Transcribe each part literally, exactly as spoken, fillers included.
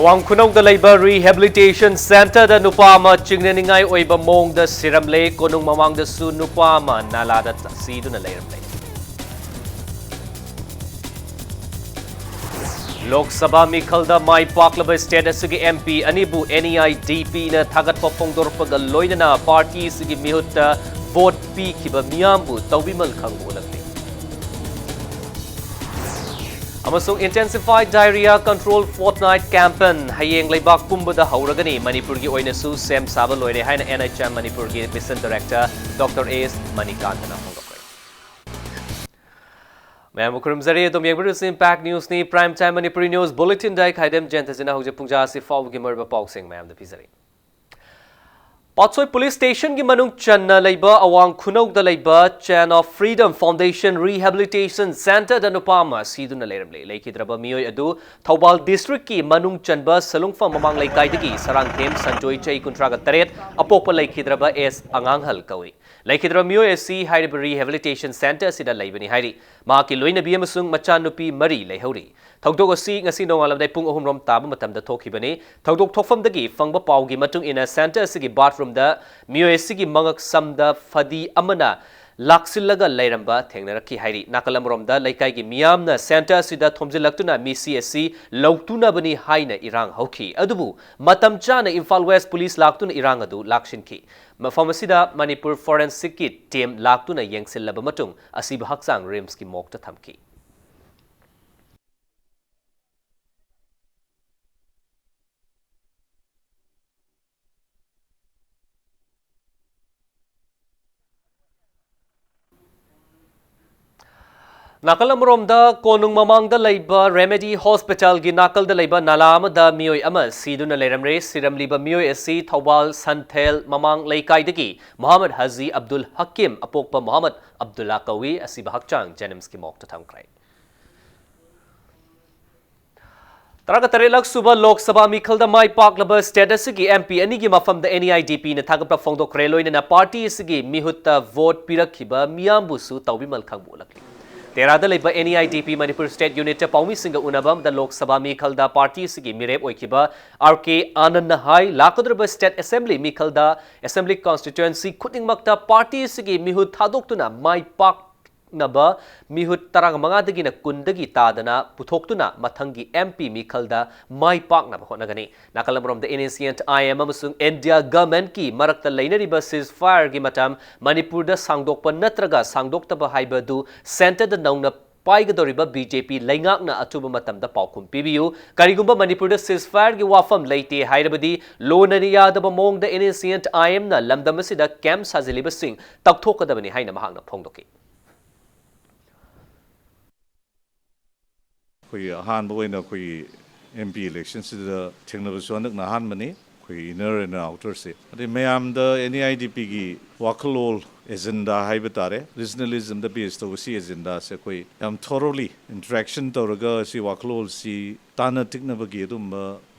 ꯑꯋꯥꯡ ꯈꯨꯅꯧꯗ ꯂꯩꯕ Rehabilitation Centreꯗ ꯅꯨꯄꯥ ꯑꯃ ꯆꯤꯡꯅꯅꯤꯡꯉꯥꯏ ꯑꯣꯏꯕ ꯃꯑꯣꯡꯗ ꯁꯤꯔꯝꯂꯦ꯫ ꯀꯣꯅꯨꯡ ꯃꯃꯥꯡꯗꯁꯨ ꯅꯨꯄꯥ ꯑꯃ ꯅꯥꯂꯥꯗ ꯁꯤꯗꯨꯅ ꯂꯩꯔꯝꯂꯦ꯫ ꯂꯣꯛ ꯁꯚꯥ ꯃꯤꯈꯜꯗ ꯃꯥꯏ ꯄꯥꯛꯂꯕ state ꯑꯁꯤꯒꯤ MP ꯑꯅꯤꯕꯨ NEIDPꯅ ꯊꯥꯒꯠꯄ ꯐꯣꯡꯗꯣꯔꯛꯄꯒ ꯂꯣꯏꯅꯅ party ꯑꯁꯤꯒꯤ ꯃꯤꯍꯨꯠꯇ vote ꯄꯤꯈꯤꯕ ꯃꯤꯌꯥꯝꯕꯨ ꯇꯧꯕꯤꯃꯜ ꯈꯪꯕ ꯎꯠꯂꯛꯂꯤ꯫ ꯑꯃꯁꯨꯡ Intensified Diarrhoea Control Fortnight Campaign ꯍꯌꯦꯡ ꯂꯩꯕꯥꯛ ꯄꯨꯝꯕꯗ ꯍꯧꯔꯒꯅꯤ꯫ ꯃꯅꯤꯄꯨꯔꯒꯤ ꯑꯣꯏꯅꯁꯨ ꯁꯦꯝ ꯁꯥꯕ ꯂꯣꯏꯔꯦ ꯍꯥꯏꯅ NHM ꯃꯅꯤꯄꯨꯔꯒꯤ Mission Director Doctor S ꯃꯅꯤꯀꯥꯟꯇꯅ ꯐꯣꯡꯗꯣꯛꯈ꯭ꯔꯦ꯫ ꯃꯌꯥꯝꯕꯨ ꯈꯨꯔꯨꯝꯖꯔꯤ꯫ ꯑꯗꯨꯝ ꯌꯦꯡꯕꯤꯔꯤꯁꯤ Impact Newsꯅꯤ꯫ Prime Time Manipuri news bulletinꯗ ꯑꯩ ꯈꯥꯏꯗꯦꯝ ꯖꯌꯟꯇꯖꯤꯅ ꯍꯧꯖꯤꯛ ꯄꯨꯡ ꯖꯥ ꯑꯁꯤ ꯐꯥꯎꯕꯒꯤ ꯃꯔꯨꯑꯣꯏꯕ ꯄꯥꯎꯁꯤꯡ ꯃꯌꯥꯝꯗ ꯄꯤꯖꯔꯤ꯫ ꯄꯥꯠꯁꯣꯏ police stationꯒꯤ ꯃꯅꯨꯡ ꯆꯟꯅ ꯂꯩꯕ ꯑꯋꯥꯡ ꯈꯨꯅꯧꯗ ꯂꯩꯕ Chain of Freedom Foundation Rehabilitation Centreꯗ ꯅꯨꯄꯥ ꯑꯃ ꯁꯤꯗꯨꯅ ꯂꯩꯔꯝꯂꯦ꯫ ꯂꯩꯈꯤꯗ꯭ꯔꯕ ꯃꯤꯑꯣꯏ ꯑꯗꯨ ꯊꯧꯕꯥꯜ districtꯀꯤ ꯃꯅꯨꯡ ꯆꯟꯕ ꯁꯂꯨꯡꯐꯝ ꯃꯃꯥꯡ ꯂꯩꯀꯥꯏꯗꯒꯤ ꯁꯔꯥꯡꯊꯦꯝ ꯁꯟꯖꯣꯏ, ꯆꯍꯤ ꯀꯨꯟꯊ꯭ꯔꯥꯒ ꯇꯔꯦꯠ, ꯑꯄꯣꯛꯄ ꯂꯩꯈꯤꯗ꯭ꯔꯕ ꯑꯦꯁ ꯑꯉꯥꯡꯍꯜ ꯀꯧꯏ꯫ ꯂꯩꯈꯤꯗ꯭ꯔꯕ ꯃꯤꯑꯣꯏ ꯑꯁꯤ ꯍꯥꯏꯔꯤꯕ Rehabilitation Centre ꯑꯁꯤꯗ ꯂꯩꯕꯅꯤ ꯍꯥꯏꯔꯤ꯫ ꯃꯍꯥꯛꯀꯤ ꯂꯣꯏꯅꯕꯤ ꯑꯃꯁꯨꯡ ꯃꯆꯥꯅꯨꯄꯤ ꯃꯔꯤ ꯂꯩꯍꯧꯔꯤ꯫ ꯊꯧꯗꯣꯛ ꯑꯁꯤ ꯉꯁꯤ ꯅꯣꯡꯉꯥꯜꯂꯝꯗꯥꯏ ꯄꯨꯡ ꯑꯍꯨꯝ ꯔꯣꯝ ꯇꯥꯕ ꯃꯇꯝꯗ ꯊꯣꯛꯈꯤꯕꯅꯤ꯫ ꯊꯧꯗꯣꯛ ꯊꯣꯛꯐꯝꯗꯒꯤ ꯐꯪꯕ ꯄꯥꯎꯒꯤ ꯃꯇꯨꯡ ꯏꯟꯅ, centre ꯑꯁꯤꯒꯤ bathroomꯗ ꯃꯤꯑꯣꯏ ꯑꯁꯤꯒꯤ ꯃꯉꯛ ꯁꯝꯗ ꯐꯗꯤ ꯑꯃꯅ ꯂꯥꯛꯁꯤꯜꯂꯒ ꯂꯩꯔꯝꯕ ꯊꯦꯡꯅꯔꯛꯈꯤ ꯍꯥꯏꯔꯤ꯫ ꯅꯥꯀꯜ ꯑꯃꯔꯣꯝꯗ, ꯂꯩꯀꯥꯏꯒꯤ ꯃꯤꯌꯥꯝꯅ centre ꯑꯁꯤꯗ ꯊꯣꯝꯖꯤꯜꯂꯛꯇꯨꯅ ꯃꯤꯁꯤ ꯑꯁꯤ ꯂꯧꯇꯨꯅꯕꯅꯤ ꯍꯥꯏꯅ ꯏꯔꯥꯡ ꯍꯧꯈꯤ꯫ ꯑꯗꯨꯕꯨ ꯃꯇꯝ ꯆꯥꯅ ꯏꯝꯐꯥꯜ West police ꯂꯥꯛꯇꯨꯅ ꯏꯔꯥꯡ ꯑꯗꯨ ꯂꯥꯛꯁꯤꯟꯈꯤ꯫ ꯃꯐꯝ ꯑꯁꯤꯗ ꯃꯅꯤꯄꯨꯔ Forensicꯀꯤ team ꯂꯥꯛꯇꯨꯅ ꯌꯦꯡꯁꯤꯜꯂꯕ ꯃꯇꯨꯡ ꯑꯁꯤꯕ ꯍꯛꯆꯥꯡ RIMSꯀꯤ morgueꯇ ꯊꯝꯈꯤ꯫ ꯅꯥꯀꯜ ꯑꯃꯔꯣꯝꯗ, ꯀꯣꯅꯨꯡ ꯃꯃꯥꯡꯗ ꯂꯩꯕ Remedy Hospitalꯒꯤ ꯅꯥꯀꯜꯗ ꯂꯩꯕ ꯅꯥꯂꯥ ꯑꯃꯗ ꯃꯤꯑꯣꯏ ꯑꯃ ꯁꯤꯗꯨꯅ ꯂꯩꯔꯝꯂꯦ꯫ ꯁꯤꯔꯝꯂꯤꯕ ꯃꯤꯑꯣꯏ ꯑꯁꯤ ꯊꯧꯕꯥꯜ ꯁꯟꯊꯦꯜ ꯃꯃꯥꯡ ꯂꯩꯀꯥꯏꯗꯒꯤ ꯃꯣꯍꯝꯃꯗ ꯍꯥꯖꯤ ꯑꯕꯗꯨꯜ ꯍꯀꯤꯝ, ꯑꯄꯣꯛꯄ ꯃꯣꯍꯝꯃꯗ ꯑꯕꯗꯨꯜꯂꯥ ꯀꯧꯏ꯫ ꯑꯁꯤꯕ ꯍꯛꯆꯥꯡ JNIMSꯀꯤ morgueꯇ ꯊꯝꯈ꯭ꯔꯦ꯫ ꯇꯔꯥꯒ ꯇꯔꯦꯠꯂꯛ ꯁꯨꯕ ꯂꯣꯛ ꯁꯚꯥ ꯃꯤꯈꯜꯗ ꯃꯥꯏ ꯄꯥꯛꯂꯕ state ꯑꯁꯤꯒꯤ MP ꯑꯅꯤꯒꯤ ꯃꯐꯝꯗ NEIDPꯅ ꯊꯥꯒꯠꯄ ꯐꯣꯡꯗꯣꯛꯈ꯭ꯔꯦ꯫ ꯂꯣꯏꯅꯅ party ꯑꯁꯤꯒꯤ ꯃꯤꯍꯨꯠꯇ vote ꯄꯤꯔꯛꯈꯤꯕ ꯃꯤꯌꯥꯝꯕꯨꯁꯨ ꯇꯧꯕꯤꯃꯜ ꯈꯪꯕ ꯎꯠꯂꯛꯂꯤ꯫ ꯇꯦꯔꯥꯗ ꯂꯩꯕ N E I D P Manipur State Unitꯇ ꯄꯥꯎꯃꯤꯁꯤꯡꯒ ꯎꯅꯕ ꯑꯃꯗ ꯂꯣꯛ ꯁꯚꯥ ꯃꯤꯈꯜꯗ ꯄꯥꯔꯇꯤ ꯑꯁꯤꯒꯤ ꯃꯤꯔꯦꯞ ꯑꯣꯏꯈꯤꯕ R K ꯑꯥꯅꯟꯗꯅ ꯍꯥꯏ, ꯂꯥꯛꯀꯗꯧꯔꯤꯕ State Assembly ꯃꯤꯈꯜꯗ Assembly Constituency ꯈꯨꯗꯤꯡꯃꯛꯇ ꯄꯥꯔꯇꯤ ꯑꯁꯤꯒꯤ ꯃꯤꯍꯨꯠ ꯊꯥꯗꯣꯛꯇꯨꯅ ꯃꯥꯏ ꯄꯥꯛꯅꯕ ꯃꯤꯍꯨꯠ ꯇꯔꯥꯃꯉꯥꯗꯒꯤꯅ ꯀꯨꯟꯗꯒꯤ ꯇꯥꯗꯅ ꯄꯨꯊꯣꯛꯇꯨꯅ ꯃꯊꯪꯒꯤ M P ꯃꯤꯈꯜꯗ ꯃꯥꯏ ꯄꯥꯛꯅꯕ ꯍꯣꯠꯅꯒꯅꯤ꯫ ꯅꯥꯀꯜ ꯑꯃꯔꯣꯝꯗ N S C N I M ꯑꯃꯁꯨꯡ India Governmentꯀꯤ ꯃꯔꯛꯇ ꯂꯩꯅꯔꯤꯕ ceasefireꯒꯤ ꯃꯇꯝ ꯃꯅꯤꯄꯨꯔꯗ ꯁꯥꯡꯗꯣꯛꯄ ꯅꯠꯇ꯭ꯔꯒ ꯁꯥꯡꯗꯣꯛꯇꯕ ꯍꯥꯏꯕꯗꯨ centreꯗ ꯅꯧꯅ ꯄꯥꯏꯒꯗꯧꯔꯤꯕ B J P ꯂꯩꯉꯥꯛꯅ ꯑꯊꯨꯕ ꯃꯇꯝꯗ ꯄꯥꯎꯈꯨꯝ ꯄꯤꯕꯤꯌꯨ꯫ ꯀꯔꯤꯒꯨꯝꯕ ꯃꯅꯤꯄꯨꯔꯗ ceasefireꯒꯤ ꯋꯥꯐꯝ ꯂꯩꯇꯦ ꯍꯥꯏꯔꯕꯗꯤ ꯂꯣꯟꯅ ꯌꯥꯗꯕ ꯃꯑꯣꯡꯗ N S C N I Mꯅ ꯂꯝꯗꯝ ꯑꯁꯤꯗ camp ꯁꯥꯖꯤꯜꯂꯤꯕꯁꯤꯡ ꯇꯛꯊꯣꯛꯀꯗꯕꯅꯤ ꯍꯥꯏꯅ ꯃꯍꯥꯛꯅ ꯐꯣꯡꯗꯣꯛꯈꯤ꯫ ꯑꯩꯈꯣꯏꯒꯤ ꯑꯍꯥꯟꯕ ꯑꯣꯏꯅ ꯑꯩꯈꯣꯏꯒꯤ M P electionꯁꯤꯗ ꯊꯦꯡꯅꯕꯁꯨ ꯍꯟꯗꯛꯅ ꯑꯍꯥꯟꯕꯅꯤ꯫ ꯑꯩꯈꯣꯏꯒꯤ inner and outerꯁꯦ, ꯑꯗꯩ ꯃꯌꯥꯝꯗ N E I D Pꯒꯤ ꯋꯥꯈꯜꯂꯣꯟ, agenda ꯍꯥꯏꯕ ꯇꯥꯔꯦ, regionalismꯗ base ꯇꯧꯕ ꯁꯤ agendaꯁꯦ ꯑꯩꯈꯣꯏ ꯌꯥꯝ thoroughly interaction ꯇꯧꯔꯒ ꯁꯤ ꯋꯥꯈꯜꯂꯣꯟꯁꯤ ꯇꯥꯟꯅ ꯇꯤꯛꯅꯕꯒꯤ ꯑꯗꯨꯝꯕ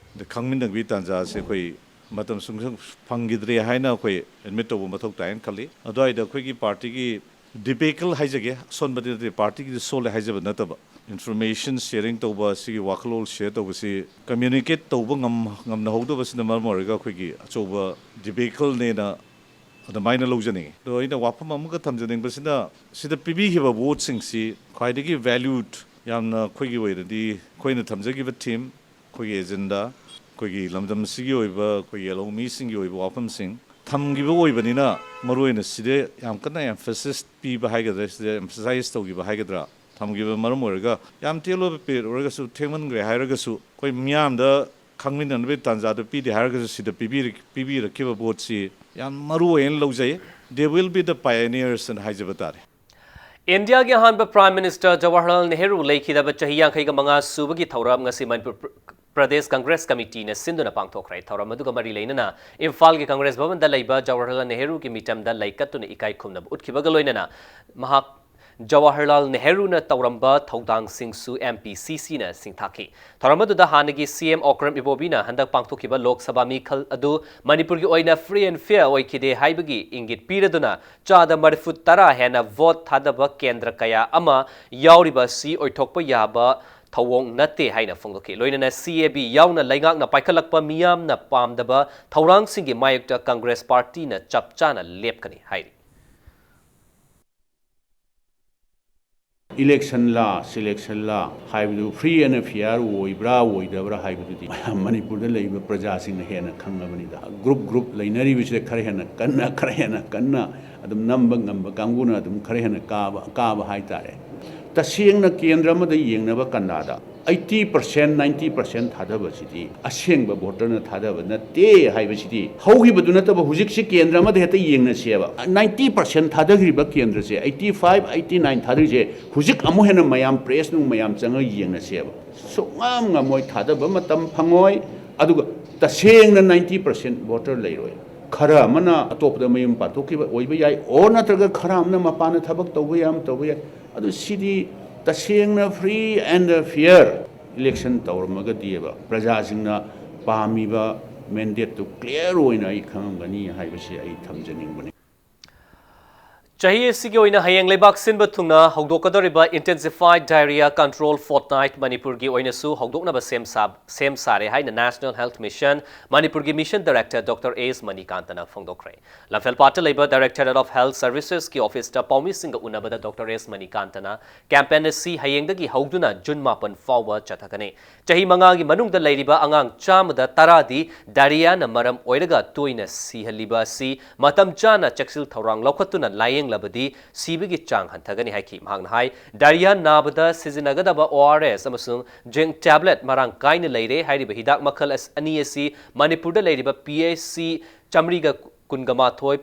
ꯈꯪꯃꯤꯟꯅꯕꯒꯤ ꯇꯥꯟꯖꯥꯁꯦ ꯑꯩꯈꯣꯏ ꯃꯇꯝ ꯁꯨꯡꯁꯪ ꯐꯪꯈꯤꯗ꯭ꯔꯦ ꯍꯥꯏꯅ ꯑꯩꯈꯣꯏ admit ꯇꯧꯕ ꯃꯊꯧ ꯇꯥꯏꯅ ꯈꯜꯂꯤ꯫ ꯑꯗꯨꯋꯥꯏꯗ ꯑꯩꯈꯣꯏꯒꯤ ꯄꯥꯔꯇꯤꯒꯤ debacle ꯍꯥꯏꯖꯒꯦ, ꯑꯁꯣꯟꯕꯗꯤ ꯅꯠꯇꯦ, ꯄꯥꯔꯇꯤꯒꯤꯗꯤ ꯁꯣꯜꯂꯦ ꯍꯥꯏꯖꯕ ꯅꯠꯇꯕ, information sharing ꯇꯧꯕ, ꯁꯤꯒꯤ ꯋꯥꯈꯜꯂꯣꯟ share ꯇꯧꯕꯁꯤ, communicate ꯇꯧꯕ ꯉꯝ ꯉꯝꯅꯍꯧꯗꯕꯁꯤꯅ ꯃꯔꯝ ꯑꯣꯏꯔꯒ ꯑꯩꯈꯣꯏꯒꯤ ꯑꯆꯧꯕ debacleꯅꯦꯅ ꯑꯗꯨꯃꯥꯏꯅ ꯂꯧꯖꯅꯤꯡꯉꯤ꯫ ꯑꯗꯣ ꯑꯩꯅ ꯋꯥꯐꯝ ꯑꯃꯒ ꯊꯝꯖꯅꯤꯡꯕꯁꯤꯅ, ꯁꯤꯗ ꯄꯤꯕꯤꯈꯤꯕ voteꯁꯤꯡꯁꯤ ꯈ꯭ꯋꯥꯏꯗꯒꯤ valued, ꯌꯥꯝꯅ ꯑꯩꯈꯣꯏꯒꯤ ꯑꯣꯏꯅꯗꯤ ꯑꯩꯈꯣꯏꯅ ꯊꯝꯖꯈꯤꯕ theme, ꯑꯩꯈꯣꯏꯒꯤ agenda, ꯑꯩꯈꯣꯏꯒꯤ ꯂꯝꯗꯝ ꯑꯁꯤꯒꯤ ꯑꯣꯏꯕ ꯑꯩꯈꯣꯏꯒꯤ ꯌꯦꯜꯍꯧꯃꯤꯁꯤꯡꯒꯤ ꯑꯣꯏꯕ ꯋꯥꯐꯝꯁꯤꯡ ꯊꯝꯈꯤꯕ ꯑꯣꯏꯕꯅꯤꯅ, ꯃꯔꯨꯑꯣꯏꯅ ꯁꯤꯗ ꯌꯥꯝ ꯀꯟꯅ emphasis ꯄꯤꯕ ꯍꯥꯏꯒꯗ꯭ꯔꯥ, ꯁꯤꯗ emphasize ꯇꯧꯈꯤꯕ ꯍꯥꯏꯒꯗ꯭ꯔꯥ, ꯊꯝꯈꯤꯕ ꯃꯔꯝ ꯑꯣꯏꯔꯒ ꯌꯥꯝ ꯇꯦꯜꯂꯕ period ꯑꯣꯏꯔꯒꯁꯨ, ꯊꯦꯡꯃꯟꯈ꯭ꯔꯦ ꯍꯥꯏꯔꯒꯁꯨ, ꯑꯩꯈꯣꯏ ꯃꯤꯌꯥꯝꯗ ꯈꯪꯃꯤꯟꯅꯅꯕꯒꯤ ꯇꯥꯟꯖꯥꯗꯨ ꯄꯤꯗꯦ ꯍꯥꯏꯔꯒꯁꯨ, ꯁꯤꯗ ꯄꯤꯕꯤꯔꯛ- ꯄꯤꯕꯤꯔꯛꯈꯤꯕ voteꯁꯤ ꯌꯥꯝ ꯃꯔꯨ ꯑꯣꯏꯅ ꯂꯧꯖꯩ꯫ They will be the pioneers ꯍꯥꯏꯅ ꯍꯥꯏꯖꯕ ꯇꯥꯔꯦ꯫ ꯏꯟꯗꯤꯌꯥꯒꯤ ꯑꯍꯥꯟꯕ Prime Minister ꯖꯋꯥꯍꯔꯂꯥꯜ ꯅꯦꯍꯔꯨ ꯂꯩꯈꯤꯗꯕ ꯆꯍꯤ ꯌꯥꯡꯈꯩꯒ ꯃꯉꯥ ꯁꯨꯕꯒꯤ ꯊꯧꯔꯝ ꯉꯁꯤ ꯃꯅꯤꯄꯨꯔ ꯄ꯭ꯔ- ꯄ꯭ꯔꯗꯦꯁ ꯀꯪꯒ꯭ꯔꯦꯁ ꯀꯃꯤꯇꯤꯅ ꯁꯤꯟꯗꯨꯅ ꯄꯥꯡꯊꯣꯛꯈ꯭ꯔꯦ꯫ ꯊꯧꯔꯝ ꯑꯗꯨꯒ ꯃꯔꯤ ꯂꯩꯅꯅ ꯏꯝꯐꯥꯜꯒꯤ ꯀꯪꯒ꯭ꯔꯦꯁ ꯚꯕꯟꯗ ꯂꯩꯕ ꯖꯋꯥꯍꯔꯂꯥꯜ ꯅꯦꯍꯔꯨꯒꯤ ꯃꯤꯇꯝꯗ ꯂꯩ ꯀꯠꯇꯨꯅ ꯏꯀꯥꯏ ꯈꯨꯝꯅꯕ ꯎꯠꯈꯤꯕꯒ ꯂꯣꯏꯅꯅ ꯃꯍꯥꯛ ꯖꯋꯥꯍꯔꯂꯥꯜ ꯅꯦꯍꯔꯨꯅ ꯇꯧꯔꯝꯕ ꯊꯧꯗꯥꯡꯁꯤꯡꯁꯨ M P C C ꯅ ꯁꯤꯡꯊꯥꯈꯤ꯫ ꯊꯧꯔꯝ ꯑꯗꯨꯗ ꯍꯥꯟꯅꯒꯤ C M ꯑꯣꯀ꯭ꯔꯝ ꯏꯕꯣꯕꯤꯅ ꯍꯟꯗꯛ ꯄꯥꯡꯊꯣꯛꯈꯤꯕ ꯂꯣꯛ ꯁꯚꯥ ꯃꯤꯈꯜ ꯑꯗꯨ ꯃꯅꯤꯄꯨꯔꯒꯤ ꯑꯣꯏꯅ free and fair ꯑꯣꯏꯈꯤꯗꯦ ꯍꯥꯏꯕꯒꯤ ꯏꯪꯒꯤꯠ ꯄꯤꯔꯗꯨꯅ ꯆꯥꯗ ꯃꯔꯤꯐꯨ ꯇꯔꯥ ꯍꯦꯟꯅ ꯚꯣꯠ ꯊꯥꯗꯕ ꯀꯦꯟꯗ꯭ꯔ ꯀꯌꯥ ꯑꯃ ꯌꯥꯎꯔꯤꯕ ꯑꯁꯤ ꯑꯣꯏꯊꯣꯛꯄ ꯌꯥꯕ ꯊꯧꯑꯣꯡ ꯅꯠꯇꯦ ꯍꯥꯏꯅ ꯐꯣꯡꯗꯣꯛꯈꯤ꯫ ꯂꯣꯏꯅꯅ C A B ꯌꯥꯎꯅ ꯂꯩꯉꯥꯛꯅ ꯄꯥꯏꯈꯠꯂꯛꯄ ꯃꯤꯌꯥꯝꯅ ꯄꯥꯝꯗꯕ ꯊꯧꯔꯥꯡꯁꯤꯡꯒꯤ ꯃꯥꯌꯣꯛꯇ ꯀꯪꯒ꯭ꯔꯦꯁ ꯄꯥꯔꯇꯤꯅ ꯆꯞ ꯆꯥꯅ ꯂꯦꯞꯀꯅꯤ ꯍꯥꯏꯔꯤ꯫ Election ꯂꯥ, selection ꯂꯥ ꯍꯥꯏꯕꯗꯨ free and fair ꯑꯣꯏꯕ꯭ꯔꯥ ꯑꯣꯏꯗꯕ꯭ꯔꯥ ꯍꯥꯏꯕꯗꯨꯗꯤ ꯃꯌꯥꯝ ꯃꯅꯤꯄꯨꯔꯗ ꯂꯩꯔꯤꯕ ꯄ꯭ꯔꯖꯥꯁꯤꯡꯅ ꯍꯦꯟꯅ ꯈꯪꯉꯕꯅꯤꯗ꯫ Group group ꯂꯩꯅꯔꯤꯕꯁꯤꯗ ꯈꯔ ꯍꯦꯟꯅ ꯀꯟꯅ, ꯈꯔ ꯍꯦꯟꯅ ꯀꯟꯅ ꯑꯗꯨꯝ ꯅꯝꯕ ꯉꯝꯕ ꯀꯥꯡꯕꯨꯅ ꯑꯗꯨꯝ ꯈꯔ ꯍꯦꯟꯅ ꯀꯥꯕ, ꯀꯥꯕ ꯍꯥꯏꯇꯥꯔꯦ꯫ ꯇꯁꯦꯡꯅ ꯀꯦꯟꯗ꯭ꯔ ꯑꯃꯗ ꯌꯦꯡꯅꯕ ꯀꯥꯟꯗ eighty percent, ninety percent ꯊꯥꯗꯕꯁꯤꯗꯤ ꯑꯁꯦꯡꯕ voter ꯅ ꯊꯥꯗꯕ ꯅꯠꯇꯦ ꯍꯥꯏꯕꯁꯤꯗꯤ ꯍꯧꯈꯤꯕꯗꯨ ꯅꯠꯇꯕ ꯍꯧꯖꯤꯛꯁꯤ ꯀꯦꯟꯗ꯭ꯔ ꯑꯃꯗ ꯍꯦꯛꯇ ꯌꯦꯡꯅꯁꯦꯕ꯫ Ninety percent ꯊꯥꯗꯈ꯭ꯔꯤꯕ ꯀꯦꯟꯗ꯭ꯔꯁꯦ eighty five, eighty nine ꯊꯥꯗꯔꯤꯁꯦ ꯍꯧꯖꯤꯛ ꯑꯃꯨꯛ ꯍꯦꯟꯅ ꯃꯌꯥꯝ press ꯅꯨꯡ ꯃꯌꯥꯝ ꯆꯪꯉꯒ ꯌꯦꯡꯅꯁꯦꯕ꯫ ꯁꯨꯡꯉꯝ ꯉꯝꯃꯣꯏ, ꯊꯥꯗꯕ ꯃꯇꯝ ꯐꯪꯉꯣꯏ꯫ ꯑꯗꯨꯒ ꯇꯁꯦꯡꯅ ninety percent voter ꯂꯩꯔꯣꯏ꯫ ꯈꯔ ꯑꯃꯅ ꯑꯇꯣꯞꯄꯗ ꯃꯌꯨꯝ ꯄꯥꯟꯊꯣꯛꯈꯤꯕ ꯑꯣꯏꯕ ꯌꯥꯏ, or ꯅꯠꯇ꯭ꯔꯒ ꯈꯔ ꯑꯃꯅ ꯃꯄꯥꯟꯗ ꯊꯕꯛ ꯇꯧꯕ ꯌꯥꯝ ꯇꯧꯕ ꯌꯥꯏ꯫ ꯑꯗꯨ ꯁꯤꯗꯤ ꯇꯁꯦꯡꯅ free and fair election ꯇꯧꯔꯝꯃꯒꯗꯤꯕ ꯄ꯭ꯔꯖꯥꯁꯤꯡꯅ ꯄꯥꯝꯃꯤꯕ mandate ꯇꯨ clear ꯑꯣꯏꯅ ꯑꯩ ꯈꯪꯉꯝꯒꯅꯤ ꯍꯥꯏꯕꯁꯤ ꯑꯩ ꯊꯝꯖꯅꯤꯡꯕꯅꯤ꯫ ꯆꯍꯤ ꯑꯁꯤꯒꯤ ꯑꯣꯏꯅ ꯍꯌꯦꯡ ꯂꯩꯕꯥꯛ ꯁꯤꯟꯕ ꯊꯨꯡꯅ ꯍꯧꯗꯣꯛꯀꯗꯧꯔꯤꯕ Intensified Diarrhea Control Fortnight ꯃꯅꯤꯄꯨꯔꯒꯤ ꯑꯣꯏꯅꯁꯨ ꯍꯧꯗꯣꯛꯅꯕ ꯁꯦꯝ ꯁꯥ-, ꯁꯦꯝ ꯁꯥꯔꯦ ꯍꯥꯏꯅ National Health Mission ꯃꯅꯤꯄꯨꯔꯒꯤ Mission Director Doctor S ꯃꯅꯤꯀꯥꯟꯇꯅ ꯐꯣꯡꯗꯣꯛꯈ꯭ꯔꯦ꯫ ꯂꯝꯐꯦꯜꯄꯥꯠꯇ ꯂꯩꯕ Directorate of Health Services ꯀꯤ office ꯇ ꯄꯥꯎꯃꯤꯁꯤꯡꯒ ꯎꯅꯕꯗ Doctor S ꯃꯅꯤꯀꯥꯟꯇꯅ campaign ꯑꯁꯤ ꯍꯌꯦꯡꯗꯒꯤ ꯍꯧꯗꯨꯅ ꯖꯨꯟ ꯃꯥꯄꯟ ꯐꯥꯎꯕ ꯆꯠꯊꯒꯅꯤ꯫ ꯆꯍꯤ ꯃꯉꯥꯒꯤ ꯃꯅꯨꯡꯗ ꯂꯩꯔꯤꯕ ꯑꯉꯥꯡ ꯆꯥꯝꯃꯗ ꯇꯔꯥꯗꯤ diarrhea ꯅ ꯃꯔꯝ ꯑꯣꯏꯔꯒ ꯇꯣꯏꯅ ꯁꯤꯍꯜꯂꯤꯕ ꯑꯁꯤ ꯃꯇꯝ ꯆꯥꯅ ꯆꯦꯛꯁꯤꯜ ꯊꯧꯔꯥꯡ ꯂꯧꯈꯠꯇꯨꯅ ꯂꯥꯌꯦꯡꯂꯕꯗꯤ ꯁꯤꯕꯒꯤ ꯆꯥꯡ ꯍꯟꯊꯒꯅꯤ ꯍꯥꯏꯈꯤ꯫ ꯃꯍꯥꯛꯅ ꯍꯥꯏ, diarrhea ꯅꯥꯕꯗ ꯁꯤꯖꯤꯟꯅꯒꯗꯕ O R S ꯑꯃꯁꯨꯡ zinc tablet ꯃꯔꯥꯡ ꯀꯥꯏꯅ ꯂꯩꯔꯦ꯫ ꯍꯥꯏꯔꯤꯕ ꯍꯤꯗꯥꯛ ꯃꯈꯜ ꯑꯁ-, ꯑꯅꯤ ꯑꯁꯤ ꯃꯅꯤꯄꯨꯔꯗ ꯂꯩꯔꯤꯕ P H C ꯆꯥꯃꯔꯤꯒ ꯀꯨꯟꯒ ꯃꯥꯊꯣꯏ,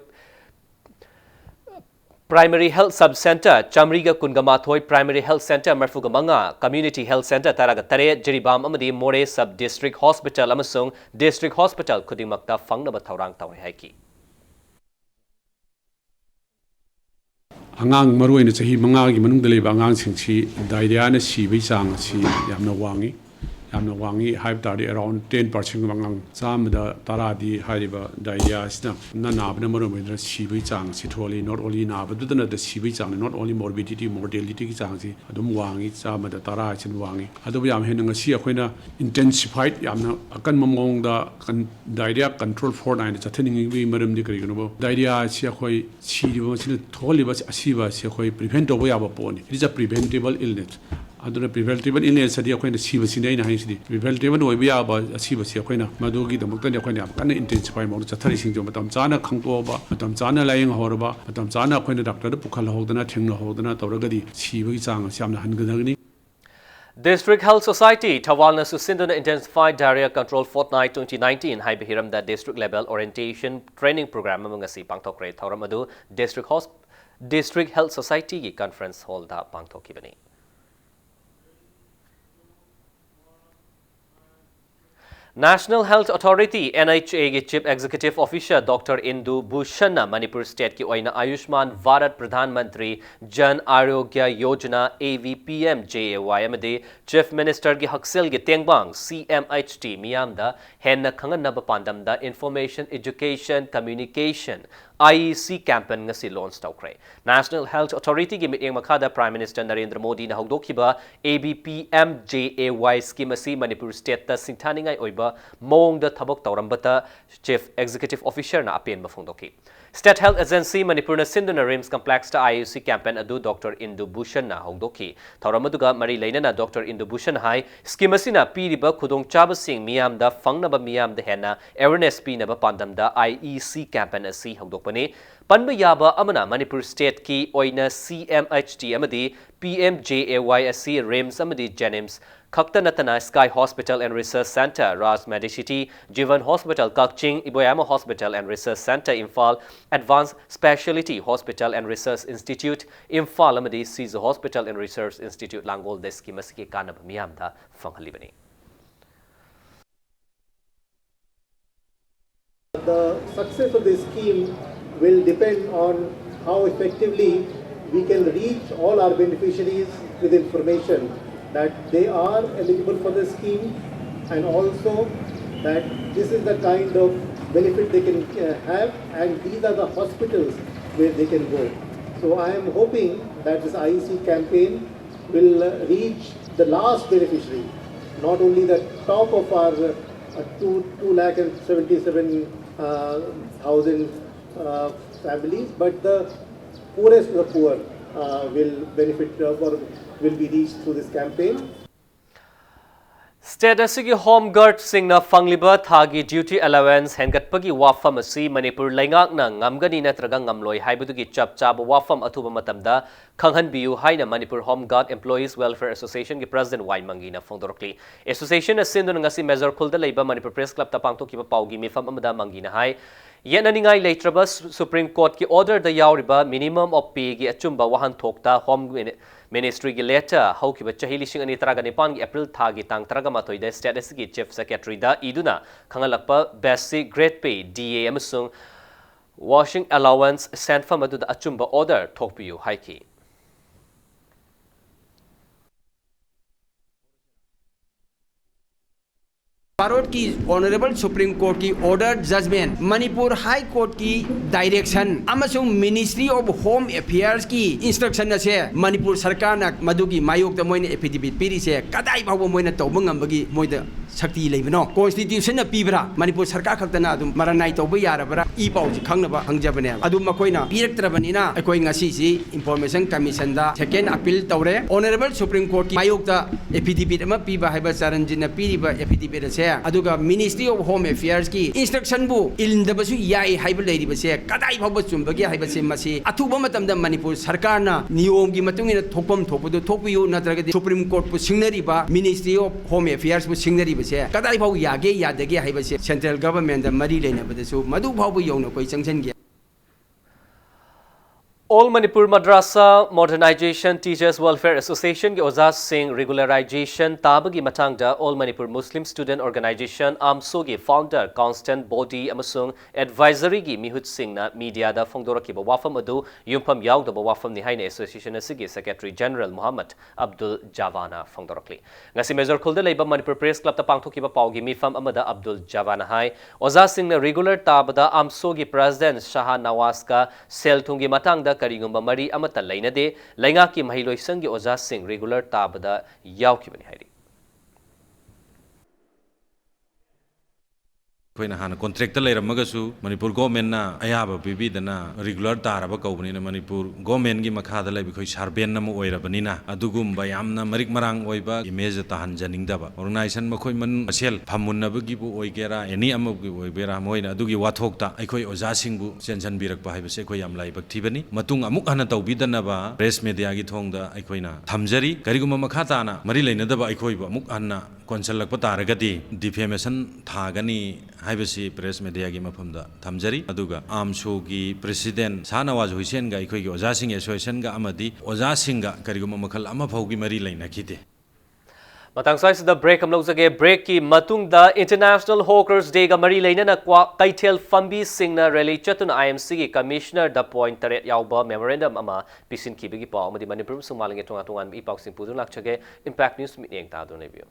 Primary Health Sub Center ꯆꯥꯃꯔꯤꯒ ꯀꯨꯟꯒ ꯃꯥꯊꯣꯏ, Primary Health Center ꯃꯔꯤꯐꯨꯒ ꯃꯉꯥ, Community Health Center ꯇꯔꯥꯒ ꯇꯔꯦꯠ, ꯖꯤꯔꯤꯕꯥꯝ ꯑꯃꯗꯤ ꯃꯣꯔꯦ Sub District Hospital ꯑꯃꯁꯨꯡ District Hospital ꯈꯨꯗꯤꯡꯃꯛꯇ ꯐꯪꯅꯕ ꯊꯧꯔꯥꯡ ꯇꯧꯔꯦ ꯍꯥꯏꯈꯤ꯫ ꯑꯉꯥꯡ, ꯃꯔꯨꯑꯣꯏꯅ ꯆꯍꯤ ꯃꯉꯥꯒꯤ ꯃꯅꯨꯡꯗ ꯂꯩꯕ ꯑꯉꯥꯡꯁꯤꯡꯁꯤ ꯗꯥꯏꯔꯤꯌꯥꯅ ꯁꯤꯕꯒꯤ ꯆꯥꯡ ꯑꯁꯤ ꯌꯥꯝꯅ ꯋꯥꯡꯉꯤ꯫ ꯌꯥꯝꯅ ꯋꯥꯡꯉꯤ ꯍꯥꯏꯕ ꯇꯥꯔꯗꯤ, around ten percent ꯑꯉꯥꯡ ꯆꯥꯝꯃꯗ ꯇꯔꯥꯗꯤ ꯍꯥꯏꯔꯤꯕ ꯗꯥꯏꯔꯤꯌꯥ ꯑꯁꯤꯅ ꯅꯥꯕꯅ ꯃꯔꯝ ꯑꯣꯏꯗꯨꯅ ꯁꯤꯕꯒꯤ ꯆꯥꯡ ꯑꯁꯤ ꯊꯣꯛꯍꯜꯂꯤ꯫ Not only ꯅꯥꯕꯗꯨꯗ ꯅꯠꯇꯅ ꯁꯤꯕꯒꯤ ꯆꯥꯡꯅꯤ, not only morbidity, mortalityꯒꯤ ꯆꯥꯡꯁꯤ ꯑꯗꯨꯝ ꯋꯥꯡꯉꯤ, ꯆꯥꯝꯃꯗ ꯇꯔꯥ ꯍꯥꯏꯁꯤꯅ ꯋꯥꯡꯉꯤ꯫ ꯑꯗꯨꯕꯨ ꯌꯥꯝ ꯍꯦꯟꯅ ꯉꯁꯤ ꯑꯩꯈꯣꯏꯅ intensified, ꯌꯥꯝꯅ ꯑꯀꯟꯕ ꯃꯑꯣꯡꯗ ꯀꯟ-, diarrhea control fortnight ꯍꯥꯏꯅ ꯆꯠꯊꯅꯤꯡꯉꯤꯕꯒꯤ ꯃꯔꯝꯗꯤ ꯀꯔꯤꯒꯤꯅꯣꯕ? Diarrhea ꯑꯁꯤ ꯑꯩꯈꯣꯏ ꯁꯤꯔꯤꯕ ꯑꯁꯤꯅ ꯊꯣꯛꯍꯜꯂꯤꯕ ꯑꯁꯤꯕ ꯑꯁꯤ ꯑꯩꯈꯣꯏ prevent ꯇꯧꯕ ꯌꯥꯕ ꯄꯣꯠꯅꯤ꯫ It is a preventable illness꯫ ꯑꯗꯨꯅ preventable illness ꯑꯗꯤ ꯑꯩꯈꯣꯏꯅ ꯁꯤꯕꯁꯤꯅꯤ ꯑꯩꯅ ꯍꯥꯏꯁꯤꯗꯤ꯫ Preventable ꯑꯣꯏꯕ ꯌꯥꯕ ꯑꯁꯤꯕꯁꯤ ꯑꯩꯈꯣꯏꯅ ꯃꯗꯨꯒꯤꯗꯃꯛꯇꯅꯤ ꯑꯩꯈꯣꯏꯅ ꯌꯥꯝ ꯀꯟꯅ intensify ꯃꯑꯣꯡꯗ ꯆꯠꯊꯔꯤꯁꯤꯡꯁꯦ꯫ ꯃꯇꯝ ꯆꯥꯅ ꯈꯪꯗꯣꯛꯑꯕ, ꯃꯇꯝ ꯆꯥꯅ ꯂꯥꯏꯌꯦꯡꯍꯧꯔꯕ, ꯃꯇꯝ ꯆꯥꯅ ꯑꯩꯈꯣꯏꯅ doctorꯗ ꯄꯨꯈꯠꯍꯧꯗꯅ ꯊꯦꯡꯅꯍꯧꯗꯅ ꯇꯧꯔꯒꯗꯤ ꯁꯤꯕꯒꯤ ꯆꯥꯡ ꯑꯁꯤ ꯌꯥꯝꯅ ꯍꯟꯊꯒꯅꯤ꯫ District Health Society ꯊꯧꯕꯥꯜꯅ ꯁꯨꯁꯤꯟꯗꯨꯅ Intensified Diarrhea Control Fortnight twenty nineteen ꯍꯥꯏꯕ ꯍꯤꯔꯝꯗ district level orientation training program ꯑꯃ ꯉꯁꯤ ꯄꯥꯡꯊꯣꯛꯈ꯭ꯔꯦ꯫ ꯊꯧꯔꯝ ꯑꯗꯨ district hos-, district health societyꯒꯤ conference hallꯗ ꯄꯥꯡꯊꯣꯛꯈꯤꯕꯅꯤ꯫ National Health Authority, NHAꯒꯤ Chief Executive Officer Doctor Indu Bhushanꯅ Manipur stateꯀꯤ ꯑꯣꯏꯅ Ayushman Bharat Pradhan Mantri Jan Arogya Yojana, AVPMJAY, ꯑꯃꯗꯤ Chief Ministerꯒꯤ ꯍꯛꯁꯦꯜꯒꯤ ꯇꯦꯡꯕꯥꯡ, CMHT, ꯃꯤꯌꯥꯝꯗ ꯍꯦꯟꯅ ꯈꯪꯍꯟꯅꯕ ꯄꯥꯟꯗꯝꯗ Information, Education, Communication, IEC campaign ꯉꯁꯤ launch ꯇꯧꯈ꯭ꯔꯦ꯫ National Health Authorityꯒꯤ ꯃꯤꯠꯌꯦꯡ ꯃꯈꯥꯗ Prime Minister ꯅꯔꯦꯟꯗ꯭ꯔ ꯃꯣꯗꯤꯅ ꯍꯧꯗꯣꯛꯈꯤꯕ AVPMJAY scheme ꯑꯁꯤ ꯃꯅꯤꯄꯨꯔ stateꯇ ꯁꯤꯡꯊꯥꯅꯤꯡꯉꯥꯏ ꯑꯣꯏꯕ ꯃꯑꯣꯡꯗ ꯊꯕꯛ ꯇꯧꯔꯝꯕꯇ Chief Executive Officerꯅ ꯑꯄꯦꯟꯕ ꯐꯣꯡꯗꯣꯛꯈꯤ꯫ State Health Agency ꯃꯅꯤꯄꯨꯔꯅ ꯁꯤꯟꯗꯨꯅ RIMS complexꯇ IEC campaign ꯑꯗꯨ Doctor Indu Bhushanꯅ ꯍꯧꯗꯣꯛꯈꯤ꯫ ꯊꯧꯔꯝ ꯑꯗꯨꯒ ꯃꯔꯤ ꯂꯩꯅꯅ Doctor Indu Bhushan ꯍꯥꯏ, scheme ꯑꯁꯤꯅ ꯄꯤꯔꯤꯕ ꯈꯨꯗꯣꯡꯆꯥꯕꯁꯤꯡ ꯃꯤꯌꯥꯝꯗ ꯐꯪꯅꯕ ꯃꯤꯌꯥꯝꯗ ꯍꯦꯟꯅ awareness ꯄꯤꯅꯕ ꯄꯥꯟꯗꯝꯗ IEC campaign ꯑꯁꯤ ꯍꯧꯗꯣꯛꯄꯅꯤ꯫ ꯄꯟꯕ ꯌꯥꯕ ꯑꯃꯅ ꯃꯅꯤꯄꯨꯔ stateꯀꯤ ꯑꯣꯏꯅ CMHT ꯑꯃꯗꯤ PMJAY ꯑꯁꯤ RIMS ꯑꯃꯗꯤ JNIMS ꯈꯛꯇ ꯅꯠꯇꯅ Sky Hospital and Research Centre, Raj Medicity, Jeevan Hospital Kakching, Iboyama Hospital and Research Centre Imphal, Advanced Speciality Hospital and Research Institute Imphal ꯑꯃꯗꯤ Siza Hospital and Research Institute ꯂꯥꯡꯒꯣꯜꯗ scheme ꯑꯁꯤꯒꯤ ꯀꯥꯟꯅꯕ ꯃꯤꯌꯥꯝꯗ ꯐꯪꯍꯜꯂꯤꯕꯅꯤ꯫ The success of this scheme will depend on how effectively We can reach all our beneficiaries with information that they are eligible for the scheme and also that this is the kind of benefit they can uh, have and these are the hospitals where they can go. So I am hoping that this I E C campaign will uh, reach the last beneficiary, not only the top of our uh, two, two lakh and seventy-seven thousand uh, families, but the poorest of the poor uh, will benefit uh, or will be reached through this campaign. State ꯑꯁꯤꯒꯤ Home Guardꯁꯤꯡꯅ ꯐꯪꯂꯤꯕ ꯊꯥꯒꯤ duty allowance ꯍꯦꯟꯒꯠꯄꯒꯤ ꯋꯥꯐꯝ ꯑꯁꯤ ꯃꯅꯤꯄꯨꯔ ꯂꯩꯉꯥꯛꯅ ꯉꯝꯒꯅꯤ ꯅꯠꯇ꯭ꯔꯒ ꯉꯝꯂꯣꯏ ꯍꯥꯏꯕꯗꯨꯒꯤ ꯆꯞ ꯆꯥꯕ ꯋꯥꯐꯝ ꯑꯊꯨꯕ ꯃꯇꯝꯗ ꯈꯪꯍꯟꯕꯤꯌꯨ ꯍꯥꯏꯅ Manipur Home Guard Employees Welfare Associationꯒꯤ President ꯋꯥꯏ ꯃꯪꯒꯤꯅ ꯐꯣꯡꯗꯣꯔꯛꯂꯤ꯫ Associationꯅ ꯁꯤꯟꯗꯨꯅ ꯉꯁꯤ ꯃꯦꯖꯔ ꯈꯨꯜꯗ ꯂꯩꯕ ꯃꯅꯤꯄꯨꯔ Press Clubꯇ ꯄꯥꯡꯊꯣꯛꯈꯤꯕ ꯄꯥꯎꯒꯤ ꯃꯤꯐꯝ ꯑꯃꯗ ꯃꯪꯒꯤꯅ ꯍꯥꯏ, ꯌꯦꯠꯅꯅꯤꯡꯉꯥꯏ ꯂꯩꯇ꯭ꯔꯕ Supreme Courtꯀꯤ orderꯗ ꯌꯥꯎꯔꯤꯕ minimum of payꯒꯤ ꯑꯆꯨꯝꯕ ꯋꯥꯍꯟꯊꯣꯛꯇ Home Ministryꯒꯤ letter ꯍꯧꯈꯤꯕ ꯆꯍꯤ ꯂꯤꯁꯤꯡ ꯑꯅꯤ ꯇꯔꯥꯒ ꯅꯤꯄꯥꯟꯒꯤ April ꯊꯥꯒꯤ ꯇꯥꯡ ꯇꯔꯥꯒ ꯃꯥꯊꯣꯏꯗ state ꯑꯁꯤꯒꯤ Chief Secretaryꯗ ꯏꯗꯨꯅ ꯈꯪꯍꯜꯂꯛꯄ basic grade pay, D A ꯑꯃꯁꯨꯡ washing allowance ꯁꯦꯟꯐꯝ ꯑꯗꯨꯗ ꯑꯆꯨꯝꯕ order ꯊꯣꯛꯄꯤꯌꯨ ꯍꯥꯏꯈꯤ꯫ ꯚꯥꯔꯠꯀꯤ Honourable Supreme Courtꯀꯤ order judgement, Manipur High Courtꯀꯤ direction ꯑꯃꯁꯨꯡ Ministry of Home Affairsꯀꯤ instruction ꯑꯁꯦ ꯃꯅꯤꯄꯨꯔ ꯁꯔꯀꯥꯔꯅ ꯃꯗꯨꯒꯤ ꯃꯥꯌꯣꯛꯇ ꯃꯣꯏꯅ affidavit ꯄꯤꯔꯤꯁꯦ ꯀꯗꯥꯏ ꯐꯥꯎꯕ ꯃꯣꯏꯅ ꯇꯧꯕ ꯉꯝꯕꯒꯤ ꯃꯣꯏꯗ ꯁꯛꯇꯤ ꯂꯩꯕꯅꯣ? Constitutionꯅ ꯄꯤꯕ꯭ꯔꯥ? ꯃꯅꯤꯄꯨꯔ ꯁꯔꯀꯥꯔ ꯈꯛꯇꯅ ꯑꯗꯨꯝ ꯃꯔꯟ ꯅꯥꯏ ꯇꯧꯕ ꯌꯥꯔꯕ꯭ꯔꯥ? ꯏ ꯄꯥꯎꯁꯤ ꯈꯪꯅꯕ ꯍꯪꯖꯕꯅꯦꯕ꯫ ꯑꯗꯨ ꯃꯈꯣꯏꯅ ꯄꯤꯔꯛꯇ꯭ꯔꯕꯅꯤꯅ ꯑꯩꯈꯣꯏ ꯉꯁꯤꯁꯤ Information Commissionꯗ second appeal ꯇꯧꯔꯦ꯫ Honourable Supreme Courtꯀꯤ ꯃꯥꯌꯣꯛꯇ affidavit ꯑꯃ ꯄꯤꯕ ꯍꯥꯏꯕ ꯆꯔꯟꯖꯤꯠꯅ ꯄꯤꯔꯤꯕ affidavit ꯑꯁꯦ, ꯑꯗꯨꯒ Ministry of Home Affairsꯀꯤ instructionꯕꯨ ꯏꯟꯗꯕꯁꯨ ꯌꯥꯏ ꯍꯥꯏꯕ ꯂꯩꯔꯤꯕꯁꯦ ꯀꯗꯥꯏ ꯐꯥꯎꯕ ꯆꯨꯝꯕꯒꯦ ꯍꯥꯏꯕꯁꯦ ꯃꯁꯤ ꯑꯊꯨꯕ ꯃꯇꯝꯗ ꯃꯅꯤꯄꯨꯔ ꯁꯔꯀꯥꯔꯅ ꯅꯤꯌꯣꯝꯒꯤ ꯃꯇꯨꯡ ꯏꯟꯅ ꯊꯣꯛꯐꯝ ꯊꯣꯛꯄꯗꯨ ꯊꯣꯛꯄꯤꯌꯨ, ꯅꯠꯇ꯭ꯔꯒꯗꯤ Supreme Courtꯄꯨ ꯁꯤꯡꯅꯔꯤꯕ, Ministry of Home Affairsꯄꯨ ꯁꯤꯡꯅꯔꯤꯕꯁꯦ ꯀꯗꯥꯏ ꯐꯥꯎ ꯌꯥꯒꯦ ꯌꯥꯗꯒꯦ ꯍꯥꯏꯕꯁꯦ central governmentꯗ ꯃꯔꯤ ꯂꯩꯅꯕꯗꯁꯨ ꯃꯗꯨ ꯐꯥꯎꯕ ꯌꯧꯅ ꯑꯩꯈꯣꯏ ꯆꯪꯁꯤꯟꯒꯦ꯫ All Manipur Madrasa Modernization Teachers Welfare Association ꯒꯤ ꯑꯣꯖꯥꯁꯤꯡ regularization ꯇꯥꯕꯒꯤ ꯃꯇꯥꯡꯗ All Manipur Muslim Student Organization, AMSO ꯒꯤ founder, constant body ꯑꯃꯁꯨꯡ advisory ꯒꯤ ꯃꯤꯍꯨꯠꯁꯤꯡꯅ media ꯗ ꯐꯣꯡꯗꯣꯔꯛꯈꯤꯕ ꯋꯥꯐꯝ ꯑꯗꯨ ꯌꯨꯝꯐꯝ ꯌꯥꯎꯗꯕ ꯋꯥꯐꯝꯅꯤ ꯍꯥꯏꯅ association ꯑꯁꯤꯒꯤ Secretary General ꯃꯨꯍꯝꯃꯗ ꯑꯕꯗꯨꯜ ꯖꯥꯕꯥꯅ ꯐꯣꯡꯗꯣꯔꯛꯂꯤ꯫ ꯉꯁꯤ ꯃꯦꯖꯣꯔ ꯈꯨꯜꯗ ꯂꯩꯕ ꯃꯅꯤꯄꯨꯔ ꯄ꯭ꯔꯦꯁ ꯀ꯭ꯂꯕꯇ ꯄꯥꯡꯊꯣꯛꯈꯤꯕ ꯄꯥꯎꯒꯤ ꯃꯤꯐꯝ ꯑꯃꯗ ꯑꯕꯗꯨꯜ ꯖꯥꯕꯥꯅ ꯍꯥꯏ, ꯑꯣꯖꯥꯁꯤꯡꯅ regular ꯇꯥꯕꯗ AMSO ꯒꯤ president ꯁꯍꯥ ꯅꯋꯥꯖꯀ ꯁꯦꯜ ꯊꯨꯝꯒꯤ ꯃꯇꯥꯡꯗ ꯀꯔꯤꯒꯨꯝꯕ ꯃꯔꯤ ꯑꯃꯠꯇ ꯂꯩꯅꯗꯦ꯫ ꯂꯩꯉꯥꯛꯀꯤ ꯃꯍꯩꯂꯣꯏꯁꯪꯒꯤ ꯑꯣꯖꯥꯁꯤꯡ regular ꯇꯥꯕꯗ ꯌꯥꯎꯈꯤꯕꯅꯤ ꯍꯥꯏꯔꯤ꯫ ꯑꯩꯈꯣꯏꯅ ꯍꯥꯟꯅ contract ꯇ ꯂꯩꯔꯝꯃꯒꯁꯨ ꯃꯅꯤꯄꯨꯔ government ꯅ ꯑꯌꯥꯕ ꯄꯤꯕꯤꯗꯅ regular ꯇꯥꯔꯕ ꯀꯧꯕꯅꯤꯅ, ꯃꯅꯤꯄꯨꯔ government ꯒꯤ ꯃꯈꯥꯗ ꯂꯩꯕ ꯑꯩꯈꯣꯏ servant ꯑꯃ ꯑꯣꯏꯔꯕꯅꯤꯅ, ꯑꯗꯨꯒꯨꯝꯕ ꯌꯥꯝꯅ ꯃꯔꯤꯛ ꯃꯔꯥꯡ ꯑꯣꯏꯕ image ꯇꯥꯍꯟꯖꯅꯤꯡꯗꯕ꯫ Organization ꯃꯈꯣꯏ ꯃꯅꯨꯡ ꯃꯁꯦꯜ ꯐꯝꯃꯨꯟꯅꯕꯒꯤꯕꯨ ꯑꯣꯏꯒꯦꯔꯥ, any ꯑꯃꯒꯤ ꯑꯣꯏꯒꯦꯔꯥ, ꯃꯣꯏꯅ ꯑꯗꯨꯒꯤ ꯋꯥꯊꯣꯛꯇ ꯑꯩꯈꯣꯏ ꯑꯣꯖꯥꯁꯤꯡꯕꯨ ꯆꯦꯟꯁꯤꯟꯕꯤꯔꯛꯄ ꯍꯥꯏꯕꯁꯤ ꯑꯩꯈꯣꯏ ꯌꯥꯝ ꯂꯥꯏꯕꯛ ꯊꯤꯕꯅꯤ꯫ ꯃꯇꯨꯡ ꯑꯃꯨꯛ ꯍꯟꯅ ꯇꯧꯕꯤꯗꯅꯕ press media ꯒꯤ ꯊꯣꯡꯗ ꯑꯩꯈꯣꯏꯅ ꯊꯝꯖꯔꯤ꯫ ꯀꯔꯤꯒꯨꯝꯕ ꯃꯈꯥ ꯇꯥꯅ ꯃꯔꯤ ꯂꯩꯅꯗꯕ ꯑꯩꯈꯣꯏꯕꯨ ꯑꯃꯨꯛ ꯍꯟꯅ ꯀꯣꯟꯁꯤꯜꯂꯛꯄ ꯇꯥꯔꯒꯗꯤ defamation ꯊꯥꯒꯅꯤ ꯍꯥꯏꯕꯁꯤ press media ꯒꯤ ꯃꯐꯝꯗ ꯊꯝꯖꯔꯤ꯫ ꯑꯗꯨꯒ AMSO ꯒꯤ president ꯁꯥꯍ ꯅꯋꯥꯖ ꯍꯨꯏꯁꯦꯟꯒ ꯑꯩꯈꯣꯏꯒꯤ ꯑꯣꯖꯥꯁꯤꯡꯒꯤ association ꯒ ꯑꯃꯗꯤ ꯑꯣꯖꯥꯁꯤꯡꯒ ꯀꯔꯤꯒꯨꯝꯕ ꯃꯈꯜ ꯑꯃ ꯐꯥꯎꯒꯤ ꯃꯔꯤ ꯂꯩꯅꯈꯤꯗꯦ꯫ ꯃꯇꯥꯡ ꯁ꯭ꯋꯥꯏꯁꯤꯗ break ꯑꯃ ꯂꯧꯖꯒꯦ꯫ Break ꯀꯤ ꯃꯇꯨꯡꯗ International Hawkers Day ꯒ ꯃꯔꯤ ꯂꯩꯅꯅ ꯀ꯭ꯋꯥ-, ꯀꯩꯊꯦꯜ ꯐꯝꯕꯤꯁꯤꯡꯅ rally ꯆꯠꯇꯨꯅ IMC ꯒꯤ commissioner ꯗ point ꯇꯔꯦꯠ ꯌꯥꯎꯕ memorandum ꯑꯃ ꯄꯤꯁꯤꯟꯈꯤꯕꯒꯤ ꯄꯥꯎ ꯑꯃꯗꯤ ꯃꯅꯤꯄꯨꯔ ꯑꯃꯁꯨꯡ ꯃꯥꯂꯦꯝꯒꯤ ꯇꯣꯉꯥꯟ ꯇꯣꯉꯥꯟꯕ ꯏ ꯄꯥꯎꯁꯤꯡ ꯄꯨꯗꯨꯅ ꯂꯥꯛꯆꯒꯦ꯫ Impact News ꯃꯤꯠꯌꯦꯡ ꯇꯥꯗꯨꯅ ꯂꯩꯕꯤꯌꯨ꯫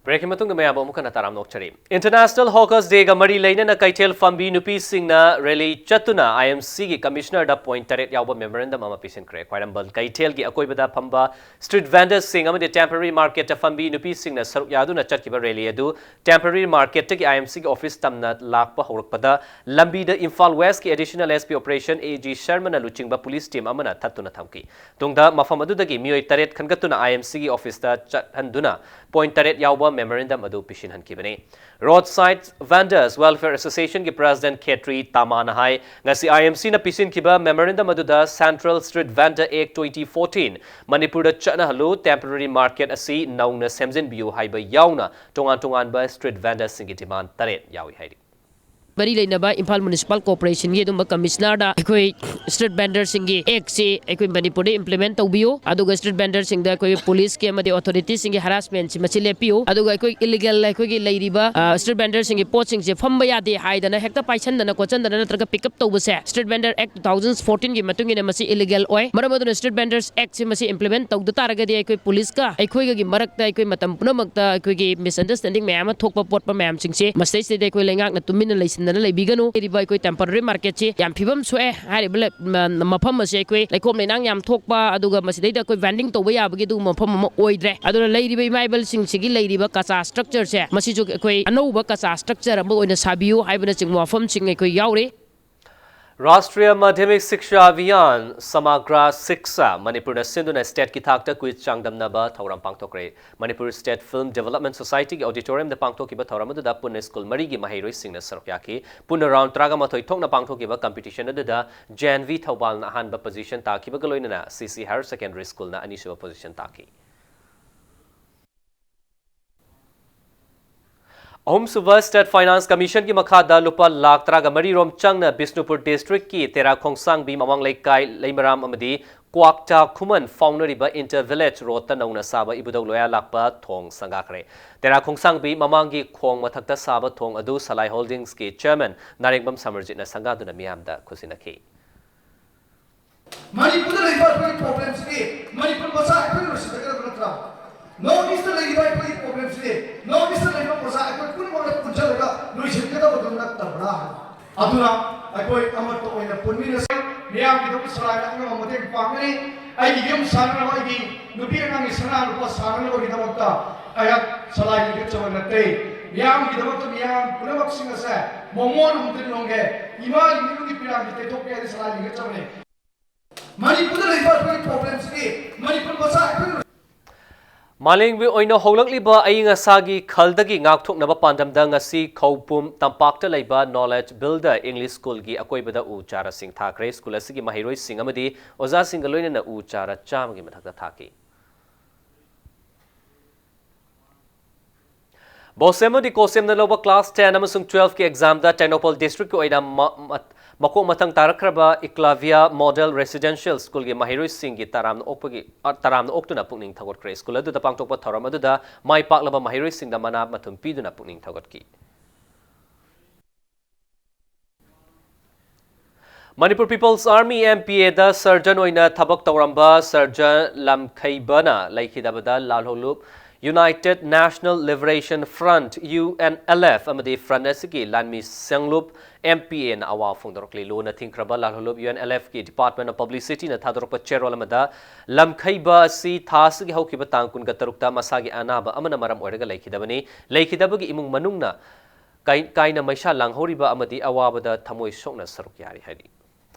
Break ꯀꯤ ꯃꯇꯨꯡꯗ ꯃꯌꯥꯝꯕꯨ ꯑꯃꯨꯛ ꯍꯟꯅ ꯇꯔꯥꯝꯅ ꯑꯣꯛꯆꯔꯤ꯫ International Hawkers Day ꯒ ꯃꯔꯤ ꯂꯩꯅꯅ ꯀꯩꯊꯦꯜ ꯐꯝꯕꯤ ꯅꯨꯄꯤꯁꯤꯡꯅ rally ꯆꯠꯇꯨꯅ IMC ꯒꯤ commissioner ꯗ point ꯇꯔꯦꯠ ꯌꯥꯎꯕ memorandum ꯑꯃ ꯄꯤꯁꯤꯟꯈ꯭ꯔꯦ꯫ ꯈ꯭ꯋꯥꯏꯔꯝꯕꯟ ꯀꯩꯊꯦꯜꯒꯤ ꯑꯀꯣꯏꯕꯗ ꯐꯝꯕ street vendors ꯁꯤꯡ ꯑꯃꯗꯤ temporary market ꯇ ꯐꯝꯕꯤ ꯅꯨꯄꯤꯁꯤꯡꯅ ꯁꯔꯨꯛ ꯌꯥꯗꯨꯅ ꯆꯠꯈꯤꯕ rally ꯑꯗꯨ temporary market ꯇꯒꯤ IMC ꯒꯤ office ꯇꯝꯅ ꯂꯥꯛꯄ ꯍꯧꯔꯛꯄꯗ ꯂꯝꯕꯤꯗ ꯏꯝꯐꯥꯜ West ꯀꯤ additional SP operation AG ꯁꯔꯃꯅ ꯂꯨꯆꯤꯡꯕ police team ꯑꯃꯅ ꯊꯠꯇꯨꯅ ꯊꯝꯈꯤ꯫ ꯇꯨꯡꯗ ꯃꯐꯝ ꯑꯗꯨꯗꯒꯤ ꯃꯤꯑꯣꯏ ꯇꯔꯦꯠ ꯈꯟꯒꯠꯇꯨꯅ IMC ꯒꯤ office ꯇ ꯆꯠꯍꯟꯗꯨꯅ point ꯇꯔꯦꯠ ꯌꯥꯎꯕ memorandum ꯑꯗꯨ ꯄꯤꯁꯤꯟꯍꯟꯈꯤꯕꯅꯤ꯫ Roadside Vendors Welfare Association ꯒꯤ president ꯈꯦꯇ꯭ꯔꯤ ꯇꯥꯃꯥꯅ ꯍꯥꯏ, ꯉꯁꯤ IMC ꯅ ꯄꯤꯁꯤꯟꯈꯤꯕ memorandum ꯑꯗꯨꯗ Central Street Vendor Act twenty fourteen ꯃꯅꯤꯄꯨꯔꯗ ꯆꯠꯅꯍꯜꯂꯨ, temporary market ꯑꯁꯤ ꯅꯧꯅ ꯁꯦꯝꯖꯤꯟꯕꯤꯌꯨ ꯍꯥꯏꯕ ꯌꯥꯎꯅ ꯇꯣꯉꯥꯟ ꯇꯣꯉꯥꯟꯕ street vendor ꯁꯤꯡꯒꯤ demand ꯇꯔꯦꯠ ꯌꯥꯎꯏ ꯍꯥꯏꯔꯤ꯫ ꯃꯔꯤ ꯂꯩꯅꯕ ꯏꯝꯐꯥꯜ ꯃ꯭ꯌꯨꯅꯤꯁꯤꯄꯥꯜ ꯀꯣꯔꯄꯣꯔꯦꯁꯟꯒꯤ ꯑꯗꯨꯝꯕ ꯀꯃꯤꯁꯅꯔꯗ ꯑꯩꯈꯣꯏ ꯁ꯭ꯇ꯭ꯔꯤꯠ ꯚꯦꯟꯗꯔꯁꯤꯡꯒꯤ ꯑꯦꯛꯁꯤ ꯑꯩꯈꯣꯏ ꯃꯅꯤꯄꯨꯔꯗ ꯏꯝꯄ꯭ꯂꯤꯃꯦꯟ ꯇꯧꯕꯤꯌꯨ, ꯑꯗꯨꯒ ꯁ꯭ꯇ꯭ꯔꯤꯠ ꯚꯦꯟꯗꯔꯁꯤꯡꯗ ꯑꯩꯈꯣꯏ ꯄꯨꯂꯤꯁꯀꯤ ꯑꯃꯗꯤ ꯑꯣꯊꯣꯔꯤꯇꯤꯁꯤꯡꯒꯤ ꯍꯔꯥꯁꯃꯦꯟꯁꯤ ꯃꯁꯤ ꯂꯦꯞꯄꯤꯌꯨ꯫ ꯑꯗꯨꯒ ꯑꯩꯈꯣꯏ ꯏꯂꯤꯒꯦꯜ ꯑꯩꯈꯣꯏꯒꯤ ꯂꯩꯔꯤꯕ ꯁ꯭ꯇ꯭ꯔꯤꯠ ꯚꯦꯟꯗꯔꯁꯤꯡꯒꯤ ꯄꯣꯠꯁꯤꯡꯁꯦ ꯐꯝꯕ ꯌꯥꯗꯦ ꯍꯥꯏꯗꯅ ꯍꯦꯛꯇ ꯄꯥꯏꯁꯟꯗꯅ ꯈꯣꯠꯆꯟꯗꯅ ꯅꯠꯇ꯭ꯔꯒ ꯄꯤꯛ ꯑꯞ ꯇꯧꯕꯁꯦ ꯁ꯭ꯇ꯭ꯔꯤꯠ ꯚꯦꯟꯗꯔ ꯑꯦꯛ ꯇꯨ ꯊꯥꯎꯖꯟ ꯐꯣꯔꯇꯤꯟꯒꯤ ꯃꯇꯨꯡ ꯏꯟꯅ ꯃꯁꯤ ꯏꯂꯤꯒꯦꯜ ꯑꯣꯏ꯫ ꯃꯔꯝ ꯑꯗꯨꯅ ꯁ꯭ꯇ꯭ꯔꯤꯠ ꯚꯦꯟꯗꯔꯁ ꯑꯦꯛꯁꯤ ꯃꯁꯤ ꯏꯝꯄ꯭ꯂꯤꯃꯦꯟ ꯇꯧꯗ ꯇꯥꯔꯒꯗꯤ ꯑꯩꯈꯣꯏ ꯄꯨꯂꯤꯁꯀ ꯑꯩꯈꯣꯏꯒꯒꯤ ꯃꯔꯛꯇ ꯑꯩꯈꯣꯏ ꯃꯇꯝ ꯄꯨꯝꯅꯃꯛꯇ ꯑꯩꯈꯣꯏꯒꯤ ꯃꯤꯁꯑꯟꯗꯔꯁꯇꯦꯟꯗꯤꯡ ꯃꯌꯥꯝ ꯑꯃ ꯊꯣꯛꯄ ꯄꯣꯠꯄ ꯃꯌꯥꯝꯁꯤꯡꯁꯦ ꯃꯁꯤꯗꯩꯁꯤꯗꯩꯗ ꯑꯩꯈꯣꯏ ꯂꯩꯉꯥꯛꯅ ꯇꯨꯃꯤꯟꯅ ꯂꯩꯁꯤꯟꯗꯅ ꯂꯩꯕꯤꯒꯅꯨ꯫ ꯂꯩꯔꯤꯕ ꯑꯩꯈꯣꯏ ꯇꯦꯝꯄꯔꯔꯤ ꯃꯥꯔꯀꯦꯠꯁꯤ ꯌꯥꯝ ꯐꯤꯕꯝ ꯁꯣꯛꯑꯦ꯫ ꯍꯥꯏꯔꯤꯕ ꯂꯩ-, ꯃ-, ꯃꯐꯝ ꯑꯁꯤ ꯑꯩꯈꯣꯏ ꯂꯩꯈꯣꯝ ꯂꯩꯅꯥꯡ ꯌꯥꯝ ꯊꯣꯛꯄ, ꯑꯗꯨꯒ ꯃꯁꯤꯗꯩꯗ ꯑꯩꯈꯣꯏ ꯚꯦꯟꯗꯤꯡ ꯇꯧꯕ ꯌꯥꯕꯒꯤ ꯑꯗꯨꯒꯨꯝꯕ ꯃꯐꯝ ꯑꯃ ꯑꯣꯏꯗ꯭ꯔꯦ꯫ ꯑꯗꯨꯅ ꯂꯩꯔꯤꯕ ꯏꯃꯥ ꯏꯕꯜꯁꯤꯡꯁꯤꯒꯤ ꯂꯩꯔꯤꯕ ꯀꯆꯥ ꯁ꯭ꯇ꯭ꯔꯛꯆꯔꯁꯦ ꯃꯁꯤꯁꯨ ꯑꯩꯈꯣꯏ ꯑꯅꯧꯕ ꯀꯆꯥ ꯁ꯭ꯇ꯭ꯔꯛꯆꯔ ꯑꯃ ꯑꯣꯏꯅ ꯁꯥꯕꯤꯌꯨ ꯍꯥꯏꯕꯅꯆꯤꯡꯕ ꯋꯥꯐꯝꯁꯤꯡ ꯑꯩꯈꯣꯏ ꯌꯥꯎꯔꯤ꯫ Rashtriya Madhyamik Shiksha Abhiyan Samagra Shiksha ꯃꯅꯤꯄꯨꯔꯅ ꯁꯤꯟꯗꯨꯅ ꯁ꯭ꯇꯦꯠꯀꯤ ꯊꯥꯛꯇ ꯀ꯭ꯋꯤꯖ ꯆꯥꯡꯗꯝꯅꯕ ꯊꯧꯔꯝ ꯄꯥꯡꯊꯣꯛꯈ꯭ꯔꯦ꯫ ꯃꯅꯤꯄꯨꯔ ꯁ꯭ꯇꯦꯠ ꯐꯤꯜꯝ ꯗꯤꯕꯦꯂꯞꯃꯦꯟ ꯁꯣꯁꯥꯏꯇꯤꯒꯤ ꯑꯣꯗꯤꯇꯣꯔꯤꯌꯝꯗ ꯄꯥꯡꯊꯣꯛꯈꯤꯕ ꯊꯧꯔꯝ ꯑꯗꯨꯗ ꯄꯨꯟꯅ ꯁ꯭ꯀꯨꯜ ꯃꯔꯤꯒꯤ ꯃꯍꯩꯔꯣꯏꯁꯤꯡꯅ ꯁꯔꯨꯛ ꯌꯥꯈꯤ꯫ ꯄꯨꯟꯅ ꯔꯥꯎꯟ ꯇꯔꯥꯃꯥꯊꯣꯏ ꯊꯣꯛꯅ ꯄꯥꯡꯊꯣꯛꯈꯤꯕ ꯀꯝꯄꯤꯇꯤꯁꯟ ꯑꯗꯨꯗ ꯖꯦ ꯑꯦꯟ ꯚꯤ ꯊꯧꯕꯥꯜꯅ ꯑꯍꯥꯟꯕ ꯄꯣꯖꯤꯁꯟ ꯇꯥꯈꯤꯕꯒ ꯂꯣꯏꯅꯅ ꯁꯤ ꯁꯤ ꯍꯥꯌꯔ ꯁꯦꯀꯦꯟꯗꯔꯤ ꯁ꯭ꯀꯨꯜꯅ ꯑꯅꯤꯁꯨꯕ ꯄꯣꯖꯤꯁꯟ ꯇꯥꯈꯤ꯫ ꯑꯍꯨꯝꯁꯨꯕ ꯁ꯭ꯇꯦꯠ ꯐꯥꯏꯅꯥꯟꯁ ꯀꯃꯤꯁꯟꯒꯤ ꯃꯈꯥꯗ ꯂꯨꯄꯥ ꯂꯥꯈ ꯇꯔꯥꯒ ꯃꯔꯤ ꯔꯣꯝ ꯆꯪꯅ ꯕꯤꯁꯅꯨꯄꯨꯔ ꯗꯤꯁꯇ꯭ꯔꯤꯛꯀꯤ ꯇꯦꯔꯥ ꯈꯣꯡꯁꯥꯡꯕꯤ ꯃꯃꯥꯡ ꯂꯩꯀꯥꯏ ꯂꯩꯃꯔꯥꯝ ꯑꯃꯗꯤ ꯀ꯭ꯋꯥꯛꯆꯥ ꯈꯨꯃꯟ ꯐꯥꯎꯅꯔꯤꯕ ꯏꯟꯇꯔ ꯚꯤꯂꯦꯖ ꯔꯣꯗꯇ ꯅꯧꯅ ꯁꯥꯕ ꯏꯕꯨꯙꯧ ꯂꯣꯌꯥ ꯂꯥꯛꯄ ꯊꯣꯡ ꯁꯪꯒꯥꯈ꯭ꯔꯦ꯫ ꯇꯦꯔꯥ ꯈꯣꯡꯁꯥꯡꯕꯤ ꯃꯃꯥꯡꯒꯤ ꯈꯣꯡ ꯃꯊꯛꯇ ꯁꯥꯕ ꯊꯣꯡ ꯑꯗꯨ ꯁꯂꯥꯏ ꯍꯣꯜꯗꯤꯡꯁꯀꯤ ꯆꯦꯌꯔꯃꯦꯟ ꯅꯥꯔꯦꯡꯕꯝ ꯁꯃꯔꯖꯤꯠꯅ ꯁꯪꯒꯥꯗꯨꯅ ꯃꯤꯌꯥꯝꯗ ꯈꯨꯠꯁꯤꯟꯅꯈꯤ꯫ ꯃꯅꯤꯄꯨꯔꯗ ꯂꯩꯕ ꯑꯩꯈꯣꯏꯒꯤ ꯄ꯭ꯔꯣꯕ꯭ꯂꯦꯝꯁꯤꯗꯤ ꯃꯅꯤꯄꯨꯔ ꯃꯆꯥ ꯑꯩꯈꯣꯏꯅ ꯂꯣꯏꯁꯤꯟꯖꯒꯗꯕ ꯅꯠꯇ꯭ꯔꯥ? ꯅꯣꯔꯠ ꯏꯁꯇ ꯂꯩꯔꯤꯕ ꯑꯩꯈꯣꯏꯒꯤ ꯄ꯭ꯔꯣꯕ꯭ꯂꯦꯝꯁꯤꯗꯤ ꯅꯣꯔꯠ ꯏꯁꯇ ꯂꯩꯕ ꯄ꯭ꯔꯖꯥ ꯑꯩꯈꯣꯏ ꯄꯨꯝꯅꯃꯛꯅ ꯄꯨꯟꯁꯤꯜꯂꯒ ꯂꯣꯏꯁꯤꯟꯒꯗꯕꯗꯨ ꯅꯠꯇꯕ꯭ꯔꯥ ꯍꯥꯏꯕ꯫ ꯑꯗꯨꯅ ꯑꯩꯈꯣꯏ ꯑꯃꯠꯇ ꯑꯣꯏꯅ ꯄꯨꯟꯃꯤꯟꯅꯁꯤ꯫ ꯃꯤꯌꯥꯝꯒꯤꯗꯃꯛ ꯁꯂꯥꯏꯅ ꯑꯉꯝꯕ ꯃꯇꯦꯡ ꯄꯥꯡꯒꯅꯤ꯫ ꯑꯩꯒꯤ ꯌꯨꯝ ꯁꯥꯅꯅꯕ, ꯑꯩꯒꯤ ꯅꯨꯄꯤ ꯑꯉꯥꯡꯒꯤ ꯁꯅꯥ ꯂꯨꯄꯥ ꯁꯥꯅꯅꯕꯒꯤꯗꯃꯛꯇ ꯑꯩꯍꯥꯛ ꯁꯂꯥꯏ ꯂꯤꯡꯈꯠꯆꯕ ꯅꯠꯇꯦ꯫ ꯃꯤꯌꯥꯝꯒꯤꯗꯃꯛꯇ ꯃꯤꯌꯥꯝ ꯄꯨꯝꯅꯃꯛꯁꯤꯡ ꯑꯁꯦ ꯃꯣꯃꯣꯟ ꯑꯃꯗ ꯂꯣꯡꯒꯦ, ꯏꯃꯥꯒꯤ ꯃꯤꯠꯂꯨꯒꯤ ꯄꯤꯔꯥꯡꯁꯤ ꯇꯩꯊꯣꯛꯀꯦ ꯍꯥꯏꯅ ꯁꯂꯥꯏ ꯂꯤꯡꯈꯠꯆꯕꯅꯤ꯫ ꯃꯅꯤꯄꯨꯔꯗ ꯂꯩꯕ ꯑꯩꯈꯣꯏꯒꯤ ꯄ꯭ꯔꯣꯕ꯭ꯂꯦꯝꯁꯤꯗꯤ ꯃꯅꯤꯄꯨꯔ ꯃꯆꯥ ꯑꯩꯈꯣꯏꯅ ꯃꯥꯂꯦꯝꯒꯤ ꯑꯣꯏꯅ ꯍꯣꯡꯂꯛꯂꯤꯕ ꯑꯏꯪ ꯑꯁꯥꯒꯤ ꯈꯜꯗꯒꯤ ꯉꯥꯛꯊꯣꯛꯅꯕ ꯄꯥꯟꯗꯝꯗ ꯉꯁꯤ ꯈꯧꯄꯨꯝ ꯇꯝꯄꯥꯛꯇ ꯂꯩꯕ ꯅꯣꯂꯦꯖ ꯚꯤꯜꯗ ꯏꯪꯂꯤꯁ ꯁ꯭ꯀꯨꯜꯒꯤ ꯑꯀꯣꯏꯕꯗ ꯎ ꯆꯥꯔꯥꯁꯤꯡ ꯊꯥꯈ꯭ꯔꯦ꯫ ꯁ꯭ꯀꯨꯜ ꯑꯁꯤꯒꯤ ꯃꯍꯩꯔꯣꯏꯁꯤꯡ ꯑꯃꯗꯤ ꯑꯣꯖꯥꯁꯤꯡꯒ ꯂꯣꯏꯅꯅ ꯎ ꯆꯥꯔꯥ ꯆꯥꯝꯃꯒꯤ ꯃꯊꯛꯇ ꯊꯥꯈꯤ꯫ ꯕꯣꯁꯦꯝ ꯑꯃꯗꯤ ꯀꯣꯁꯦꯝꯅ ꯂꯧꯕ class ten ꯑꯃꯁꯨꯡ twelve ꯀꯤ exam ꯗ ꯇꯦꯡꯅꯧꯄꯜ district ꯀꯤ ꯑꯣꯏꯅ ꯃ-, ꯃ-, ꯃꯀꯣꯛ ꯃꯊꯪ ꯇꯥꯔꯛꯈ꯭ꯔꯕ Eklavya Model Residential School ꯒꯤ ꯃꯍꯩꯔꯣꯏꯁꯤꯡꯒꯤ ꯇꯔꯥꯝꯅ ꯑꯣꯛꯄꯒꯤ, ꯑ, ꯇꯔꯥꯝꯅ ꯑꯣꯛꯇꯨꯅ ꯄꯨꯛꯅꯤꯡ ꯊꯧꯒꯠꯈ꯭ꯔꯦ꯫ School ꯑꯗꯨꯗ ꯄꯥꯡꯊꯣꯛꯄ ꯊꯧꯔꯝ ꯑꯗꯨꯗ ꯃꯥꯏ ꯄꯥꯛꯂꯕ ꯃꯍꯩꯔꯣꯏꯁꯤꯡꯗ ꯃꯅꯥ ꯃꯊꯨꯝ ꯄꯤꯗꯨꯅ ꯄꯨꯛꯅꯤꯡ ꯊꯧꯒꯠꯈꯤ꯫ Manipur People's Army, M P A the surgeon ꯑꯣꯏꯅ ꯊꯕꯛ ꯇꯧꯔꯝꯕ surgeon ꯂꯝꯈꯩꯕꯅ ꯂꯩꯈꯤꯗꯕꯗ ꯂꯥꯜꯍꯧꯂꯨꯞ United National Liberation Front, U N L F, ꯑꯃꯗꯤ front ꯑꯁꯤꯒꯤ ꯂꯥꯟꯃꯤ ꯁꯦꯡꯂꯨꯞ M P A ꯅ ꯑꯋꯥ ꯐꯣꯡꯗꯣꯔꯛꯂꯤ꯫ ꯂꯨꯅ ꯊꯤꯡꯈ꯭ꯔꯕ ꯂꯥꯜꯍꯧꯂꯨꯞ U N L F ꯀꯤ Department of Publicity ꯅ ꯊꯥꯗꯣꯔꯛꯄ ꯆꯦꯔꯣꯜ ꯑꯃꯗ ꯂꯝꯈꯩꯕ ꯑꯁꯤ ꯊꯥ ꯑꯁꯤꯒꯤ ꯍꯧꯈꯤꯕ ꯇꯥꯡ ꯀꯨꯟꯒ ꯇꯔꯨꯛꯇ ꯃꯁꯥꯒꯤ ꯑꯅꯥꯕ ꯑꯃꯅ ꯃꯔꯝ ꯑꯣꯏꯔꯒ ꯂꯩꯈꯤꯗꯕꯅꯤ꯫ ꯂꯩꯈꯤꯗꯕꯒꯤ ꯏꯃꯨꯡ ꯃꯅꯨꯡꯅ ꯀꯥꯏ-, ꯀꯥꯏꯅ ꯃꯩꯁꯥ ꯂꯥꯡꯍꯧꯔꯤꯕ ꯑꯃꯗꯤ ꯑꯋꯥꯕꯗ ꯊꯃꯣꯏ ꯁꯣꯛꯅ ꯁꯔꯨꯛ ꯌꯥꯔꯤ ꯍꯥꯏꯔꯤ꯫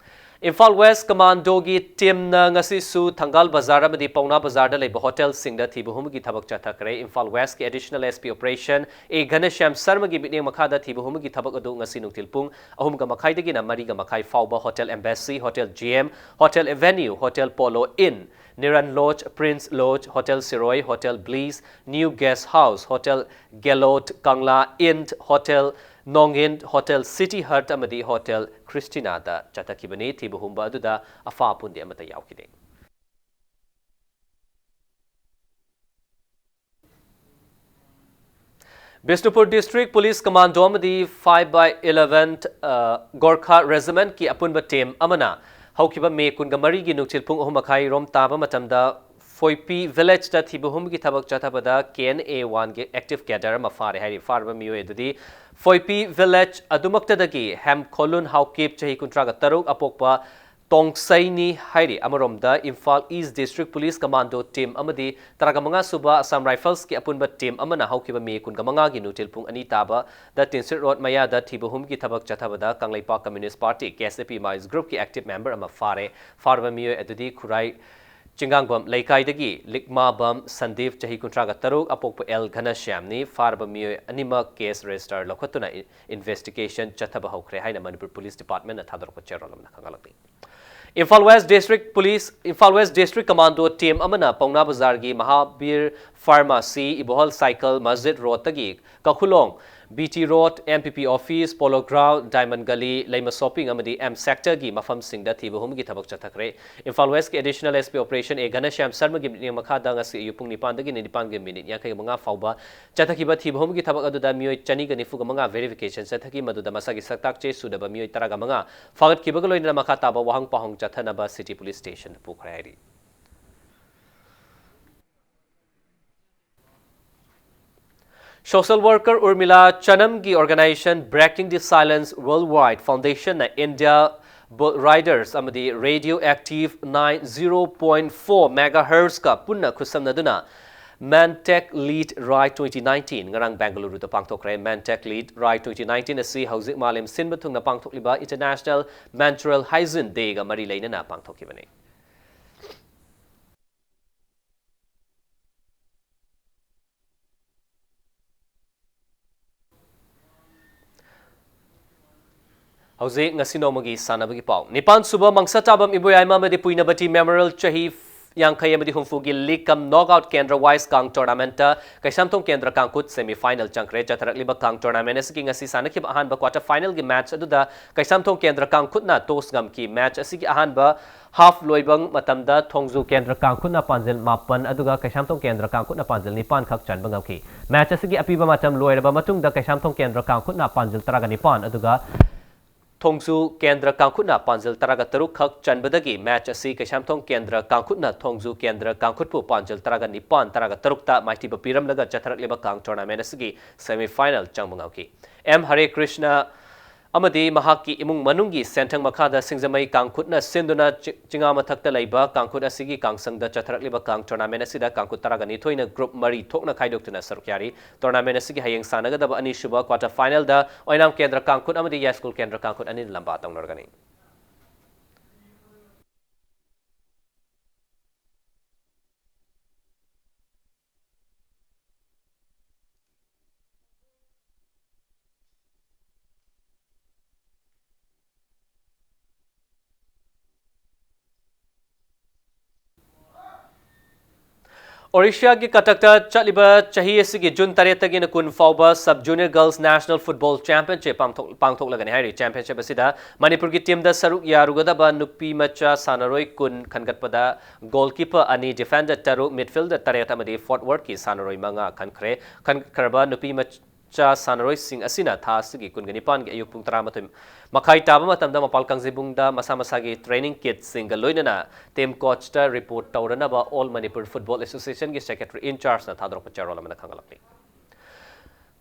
ꯏꯝꯐꯥꯜ West Commando ꯒꯤ team ꯅ ꯉꯁꯤꯁꯨ ꯊꯪꯒꯥꯜ ꯕꯖꯥꯔ ꯑꯃꯗꯤ ꯄꯥꯎꯅꯥ ꯕꯖꯥꯔꯗ ꯂꯩꯕ hotel ꯁꯤꯡꯗ ꯊꯤꯕ ꯍꯨꯝꯕꯒꯤ ꯊꯕꯛ ꯆꯠꯊꯈ꯭ꯔꯦ꯫ ꯏꯝꯐꯥꯜ West ꯀꯤ Additional S P Operation A ꯘꯅꯁ꯭ꯌꯥꯝ ꯁꯔꯃꯒꯤ ꯃꯤꯠꯌꯦꯡ ꯃꯈꯥꯗ ꯊꯤꯕ ꯍꯨꯝꯕꯒꯤ ꯊꯕꯛ ꯑꯗꯨ ꯉꯁꯤ ꯅꯨꯡꯊꯤꯜ ꯄꯨꯡ ꯑꯍꯨꯝꯒ ꯃꯈꯥꯏꯗꯒꯤꯅ ꯃꯔꯤꯒ ꯃꯈꯥꯏ ꯐꯥꯎꯕ Hotel Embassy, Hotel G M, Hotel Avenue, Hotel Polo Inn, Niran Lodge, Prince Lodge, Hotel Siroi, Hotel Bliss, New Guest House, Hotel Gelot, Kangla Inn, Hotel Nongin, Hotel City Hut ꯑꯃꯗꯤ Hotel Christina ꯗ ꯆꯠꯊꯈꯤꯕꯅꯤ꯫ ꯊꯤꯕ ꯍꯨꯝꯕ ꯑꯗꯨꯗ ꯑꯐꯥ ꯑꯄꯨꯟꯗꯤ ꯑꯃꯠꯇ ꯌꯥꯎꯈꯤꯗꯦ꯫ Bishnupur District Police Commando ꯑꯃꯗꯤ five by eleven, ꯑ, Gorkha Regiment ꯀꯤ ꯑꯄꯨꯟꯕ team ꯑꯃꯅ ꯍꯧꯈꯤꯕ ꯃꯦ ꯀꯨꯟꯒ ꯃꯔꯤꯒꯤ ꯅꯨꯡꯊꯤꯜ ꯄꯨꯡ ꯑꯍꯨꯝ ꯃꯈꯥꯏ ꯔꯣꯝ ꯇꯥꯕ ꯃꯇꯝꯗ ꯐꯣꯏꯄꯤ village ꯇ ꯊꯤꯕ ꯍꯨꯝꯕꯒꯤ ꯊꯕꯛ ꯆꯠꯊꯕꯗ K N A one ꯒꯤ active cadre ꯑꯃ ꯐꯥꯔꯦ ꯍꯥꯏꯔꯤ꯫ ꯐꯥꯔꯕ ꯃꯤꯑꯣꯏ ꯑꯗꯨꯗꯤ ꯐꯣꯏꯄꯤ village ꯑꯗꯨꯃꯛꯇꯗꯒꯤ ꯍꯦꯝꯈꯣꯂꯨꯟ ꯍꯥꯎꯀꯤꯞ, ꯆꯍꯤ ꯀꯨꯟꯊ꯭ꯔꯥꯒ ꯇꯔꯨꯛ, ꯑꯄꯣꯛꯄ ꯇꯣꯡꯁꯩꯅꯤ ꯍꯥꯏꯔꯤ꯫ ꯑꯃꯔꯣꯝꯗ Imphal East District Police Commando team ꯑꯃꯗꯤ ꯇꯔꯥꯒ ꯃꯉꯥ ꯁꯨꯕ Assam Rifles ꯀꯤ ꯑꯄꯨꯟꯕ team ꯑꯃꯅ ꯍꯧꯈꯤꯕ ꯃꯦ ꯀꯨꯟꯒ ꯃꯉꯥꯒꯤ ꯅꯨꯡꯊꯤꯜ ꯄꯨꯡ ꯑꯅꯤ ꯇꯥꯕꯗ ꯇꯤꯟꯁꯤꯠ ꯔꯣꯗ ꯃꯌꯥꯗ ꯊꯤꯕ ꯍꯨꯝꯕꯒꯤ ꯊꯕꯛ ꯆꯠꯊꯕꯗ Kangleipak Communist Party, K S A P Maoist group ꯀꯤ active member ꯑꯃ ꯐꯥꯔꯦ꯫ ꯐꯥꯔꯕ ꯃꯤꯑꯣꯏ ꯑꯗꯨꯗꯤ ꯈꯨꯔꯥꯏ ꯆꯤꯡꯒꯥꯡꯕꯝ ꯂꯩꯀꯥꯏꯗꯒꯤ ꯂꯤꯛꯃꯥꯕꯝ ꯁꯟꯗꯤꯞ, ꯆꯍꯤ ꯀꯨꯟꯊ꯭ꯔꯥꯒ ꯇꯔꯨꯛ, ꯑꯄꯣꯛꯄ ꯑꯦꯜ ꯘꯅꯁ꯭ꯌꯥꯝꯅꯤ꯫ ꯐꯥꯔꯕ ꯃꯤꯑꯣꯏ ꯑꯅꯤꯃꯛ case register ꯂꯧꯈꯠꯇꯨꯅ ꯏ-, investigation ꯆꯠꯊꯕ ꯍꯧꯈ꯭ꯔꯦ ꯍꯥꯏꯅ ꯃꯅꯤꯄꯨꯔ Police Department ꯅ ꯊꯥꯗꯣꯔꯛꯄ ꯆꯦꯔꯣꯜ ꯑꯃꯅ ꯈꯪꯍꯜꯂꯛꯂꯤ꯫ Imphal West District Police, Imphal West District Commando Team ꯑꯃꯅ ꯄꯥꯎꯅꯥ ꯕꯖꯥꯔꯒꯤ ꯃꯍꯥꯕꯤꯔ ꯐꯥꯔꯃꯥꯁꯤ, ꯏꯕꯣꯍꯜ ꯁꯥꯏꯀꯜ, ꯃꯁꯖꯤꯗ ꯔꯣꯗꯇꯒꯤ Kakhulong, B T road, M P P office, polo ground, diamond Gali, Leima shopping ꯑꯃꯗꯤ ꯑꯦꯝ ꯁꯦꯛꯇꯔꯒꯤ ꯃꯐꯝꯁꯤꯡꯗ ꯊꯤꯕ ꯍꯨꯝꯕꯒꯤ ꯊꯕꯛ ꯆꯠꯊꯈ꯭ꯔꯦ꯫ ꯏꯝꯐꯥꯜ ꯋꯦꯁꯀꯤ ꯑꯦꯗꯤꯁꯅꯦꯜ ꯑꯦꯁ ꯄꯤ ꯑꯣꯄꯔꯦꯁꯟ ꯑꯦ ꯘꯅꯁ꯭ꯌꯥꯝ ꯁꯔꯃꯒꯤ ꯃꯤꯠꯌꯦꯡ ꯃꯈꯥꯗ ꯉꯁꯤ ꯑꯌꯨꯛ ꯄꯨꯡ ꯅꯤꯄꯥꯟꯗꯒꯤꯅ ꯅꯤꯄꯥꯟꯒꯤ ꯃꯤꯅꯤꯠ ꯌꯥꯡꯈꯩ ꯃꯉꯥ ꯐꯥꯎꯕ ꯆꯠꯊꯈꯤꯕ ꯊꯤꯕ ꯍꯨꯝꯕꯒꯤ ꯊꯕꯛ ꯑꯗꯨꯗ ꯃꯤꯑꯣꯏ ꯆꯅꯤꯒ ꯅꯤꯐꯨꯒ ꯃꯉꯥ ꯚꯦꯔꯤꯐꯤꯀꯦꯁꯟ ꯆꯠꯊꯈꯤ, ꯃꯗꯨꯗ ꯃꯁꯥꯒꯤ ꯁꯛꯇꯥꯛ ꯆꯦ ꯁꯨꯗꯕ ꯃꯤꯑꯣꯏ ꯇꯔꯥꯒ ꯃꯉꯥ ꯐꯥꯒꯠꯈꯤꯕꯒ ꯂꯣꯏꯅꯅ ꯃꯈꯥ ꯇꯥꯕ ꯋꯥꯍꯪ ꯄꯥꯎꯍꯪ ꯆꯠꯊꯅꯕ ꯁꯤꯇꯤ ꯄꯨꯂꯤꯁ ꯁ꯭ꯇꯦꯁꯟꯗ ꯄꯨꯈ꯭ꯔꯦ ꯍꯥꯏꯔꯤ꯫ Social worker Urmila Chanamꯒꯤ organization Breaking the Silence Worldwide Foundationꯅ India Bull Riders ꯑꯃꯗꯤ Radio Active ninety point four megahertzꯀ ꯄꯨꯟꯅ ꯈꯨꯠꯁꯝꯅꯗꯨꯅ Mantech Lead Ride twenty nineteen ꯉꯔꯥꯡ ꯕꯦꯡꯒꯂꯨꯔꯨꯗ ꯄꯥꯡꯊꯣꯛꯈ꯭ꯔꯦ꯫ Mantech Lead Ride twenty nineteen ꯑꯁꯤ ꯍꯧꯖꯤꯛ ꯃꯥꯂꯦꯝ ꯁꯤꯟꯕ ꯊꯨꯡꯅ ꯄꯥꯡꯊꯣꯛꯂꯤꯕ International Menstrual Hygiene Dayꯒ ꯃꯔꯤ ꯂꯩꯅꯅ ꯄꯥꯡꯊꯣꯛꯈꯤꯕꯅꯤ꯫ ꯍꯧꯖꯤꯛ ꯉꯁꯤ ꯅꯣꯡꯃꯒꯤ ꯁꯥꯟꯅꯕꯒꯤ ꯄꯥꯎ꯫ ꯅꯤꯄꯥꯟ ꯁꯨꯕ ꯃꯪꯁꯥꯇꯥꯕꯝ ꯏꯕꯣꯌꯥꯏꯃ ꯑꯃꯗꯤ ꯄꯨꯏꯅꯕꯇꯤ Memorial ꯆꯍꯤ ꯌꯥꯡꯈꯩ ꯑꯃꯗꯤ ꯍꯨꯝꯐꯨꯒꯤ league cum knockout ꯀꯦꯟꯗ꯭ꯔ ꯋꯥꯏꯁ ꯀꯥꯡ tournamentꯇ ꯀꯩꯁꯥꯝꯊꯣꯡ ꯀꯦꯟꯗ꯭ꯔ ꯀꯥꯡꯈꯨꯠ semi final ꯆꯪꯈ꯭ꯔꯦ꯫ ꯆꯠꯊꯔꯛꯂꯤꯕ ꯀꯥꯡ tournament ꯑꯁꯤꯒꯤ ꯉꯁꯤ ꯁꯥꯟꯅꯈꯤꯕ ꯑꯍꯥꯟꯕ quarter finalꯒꯤ match ꯑꯗꯨꯗ ꯀꯩꯁꯥꯝꯊꯣꯡ ꯀꯦꯟꯗ꯭ꯔ ꯀꯥꯡꯈꯨꯠꯅ toss ꯉꯝꯈꯤ꯫ Match ꯑꯁꯤꯒꯤ ꯑꯍꯥꯟꯕ half ꯂꯣꯏꯕ ꯃꯇꯝꯗ ꯊꯣꯡꯖꯨ ꯀꯦꯟꯗ꯭ꯔ ꯀꯥꯡꯈꯨꯠꯅ ꯄꯥꯟꯖꯤꯜ ꯃꯥꯄꯟ ꯑꯗꯨꯒ ꯀꯩꯁꯥꯝꯊꯣꯡ ꯀꯦꯟꯗ꯭ꯔ ꯀꯥꯡꯈꯨꯠꯅ ꯄꯥꯟꯖꯤꯜ ꯅꯤꯄꯥꯟ ꯈꯛ ꯆꯟꯕ ꯉꯝꯈꯤ꯫ Match ꯑꯁꯤꯒꯤ ꯑꯄꯤꯕ ꯃꯇꯝ ꯂꯣꯏꯔꯕ ꯃꯇꯨꯡꯗ ꯀꯩꯁꯥꯝꯊꯣꯡ ꯀꯦꯟꯗ꯭ꯔ ꯀꯥꯡꯈꯨꯠꯅ ꯄꯥꯟꯖꯤꯜ ꯇꯔꯥꯒ ꯅꯤꯄꯥꯟ ꯑꯗꯨꯒ ꯊꯣꯡꯖꯨ ꯀꯦꯟꯗ꯭ꯔ ꯀꯥꯡꯈꯨꯠꯅ ꯄꯥꯟꯖꯤꯜ ꯇꯔꯥꯒ ꯇꯔꯨꯛ ꯈꯛ ꯆꯟꯕꯗꯒꯤ match ꯑꯁꯤ ꯀꯩꯁꯥꯝꯊꯣꯡ ꯀꯦꯟꯗ꯭ꯔ ꯀꯥꯡꯈꯨꯠꯅ ꯊꯣꯡꯖꯨ ꯀꯦꯟꯗ꯭ꯔ ꯀꯥꯡꯈꯨꯠꯄꯨ ꯄꯥꯟꯖꯤꯜ ꯇꯔꯥꯒ ꯅꯤꯄꯥꯟ, ꯇꯔꯥꯒ ꯇꯔꯨꯛꯇ ꯃꯥꯏꯊꯤꯕ ꯄꯤꯔꯝꯂꯒ ꯆꯠꯊꯔꯛꯂꯤꯕ ꯀꯥꯡ tournament ꯑꯁꯤꯒꯤ semi final ꯆꯪꯕ ꯉꯝꯈꯤ꯫ ꯑꯦꯝ ꯍꯔꯦ ꯀ꯭ꯔꯤꯁꯅ ꯑꯃꯗꯤ ꯃꯍꯥꯛꯀꯤ ꯏꯃꯨꯡ ꯃꯅꯨꯡꯒꯤ ꯁꯦꯟꯊꯪ ꯃꯈꯥꯗ ꯁꯤꯡꯖꯃꯩ ꯀꯥꯡꯈꯨꯠꯅ ꯁꯤꯟꯗꯨꯅ ꯆꯤ-, ꯆꯤꯉꯥ ꯃꯊꯛꯇ ꯂꯩꯕ ꯀꯥꯡꯈꯨꯠ ꯑꯁꯤꯒꯤ ꯀꯥꯡꯁꯪꯗ ꯆꯠꯊꯔꯛꯂꯤꯕ ꯀꯥꯡ tournament ꯑꯁꯤꯗ ꯀꯥꯡꯈꯨꯠ ꯇꯔꯥꯒ ꯅꯤꯊꯣꯏꯅ group ꯃꯔꯤ ꯊꯣꯛꯅ ꯈꯥꯏꯗꯣꯛꯇꯨꯅ ꯁꯔꯨꯛ ꯌꯥꯔꯤ꯫ Tournament ꯑꯁꯤꯒꯤ ꯍꯌꯦꯡ ꯁꯥꯟꯅꯒꯗꯕ ꯑꯅꯤꯁꯨꯕ quarter finalꯗ ꯑꯣꯏꯅꯥꯝ ꯀꯦꯟꯗ꯭ꯔ ꯀꯥꯡꯈꯨꯠ ꯑꯃꯗꯤ ꯌꯥꯏꯁ꯭ꯀꯨꯜ ꯀꯦꯟꯗ꯭ꯔ ꯀꯥꯡꯈꯨꯠ ꯑꯅꯤꯅ ꯂꯝꯕꯥ ꯇꯧꯅꯔꯒꯅꯤ꯫ ꯑꯣꯔꯤꯁꯥꯒꯤ ꯀꯇꯛꯇ ꯆꯠꯂꯤꯕ ꯆꯍꯤ ꯑꯁꯤꯒꯤ ꯖꯨꯟ ꯇꯔꯦꯠꯇꯒꯤꯅ ꯀꯨꯟ ꯐꯥꯎꯕ Sub Junior Girls National Football Championship ꯄꯥꯡꯊꯣꯛ-, ꯄꯥꯡꯊꯣꯛꯂꯒꯅꯤ ꯍꯥꯏꯔꯤ꯫ Championship ꯑꯁꯤꯗ ꯃꯅꯤꯄꯨꯔꯒꯤ teamꯗ ꯁꯔꯨꯛ ꯌꯥꯔꯨꯒꯗꯕ ꯅꯨꯄꯤ ꯃꯆꯥ ꯁꯥꯟꯅꯔꯣꯏ ꯀꯨꯟ ꯈꯟꯒꯠꯄꯗ goalkeeper ꯑꯅꯤ, defender ꯇꯔꯨꯛ, midfielder ꯇꯔꯦꯠ ꯑꯃꯗꯤ forwardꯀꯤ ꯁꯥꯟꯅꯔꯣꯏ ꯃꯉꯥ ꯈꯟꯈ꯭ꯔꯦ꯫ ꯈꯟꯈ꯭ꯔꯕ ꯅꯨꯄꯤ ꯃꯆꯥ ꯁꯥꯟꯅꯔꯣꯏꯁꯤꯡ ꯑꯁꯤꯅ ꯊꯥ ꯑꯁꯤꯒꯤ ꯀꯨꯟꯒ ꯅꯤꯄꯥꯟꯒꯤ ꯑꯌꯨꯛ ꯄꯨꯡ ꯇꯔꯥꯃꯥꯊꯣꯏ ꯃꯈꯥꯏ ꯇꯥꯕ ꯃꯇꯝꯗ ꯃꯄꯥꯜ ꯀꯥꯡꯖꯩꯕꯨꯡꯗ ꯃꯁꯥ ꯃꯁꯥꯒꯤ training kitꯁꯤꯡꯒ ꯂꯣꯏꯅꯅ team coachꯇ report ꯇꯧꯔꯅꯕ All Manipur Football Associationꯒꯤ secretary in chargeꯅ ꯊꯥꯗꯣꯔꯛꯄ ꯆꯦꯔꯣꯜ ꯑꯃꯅ ꯈꯪꯍꯜꯂꯛꯂꯤ꯫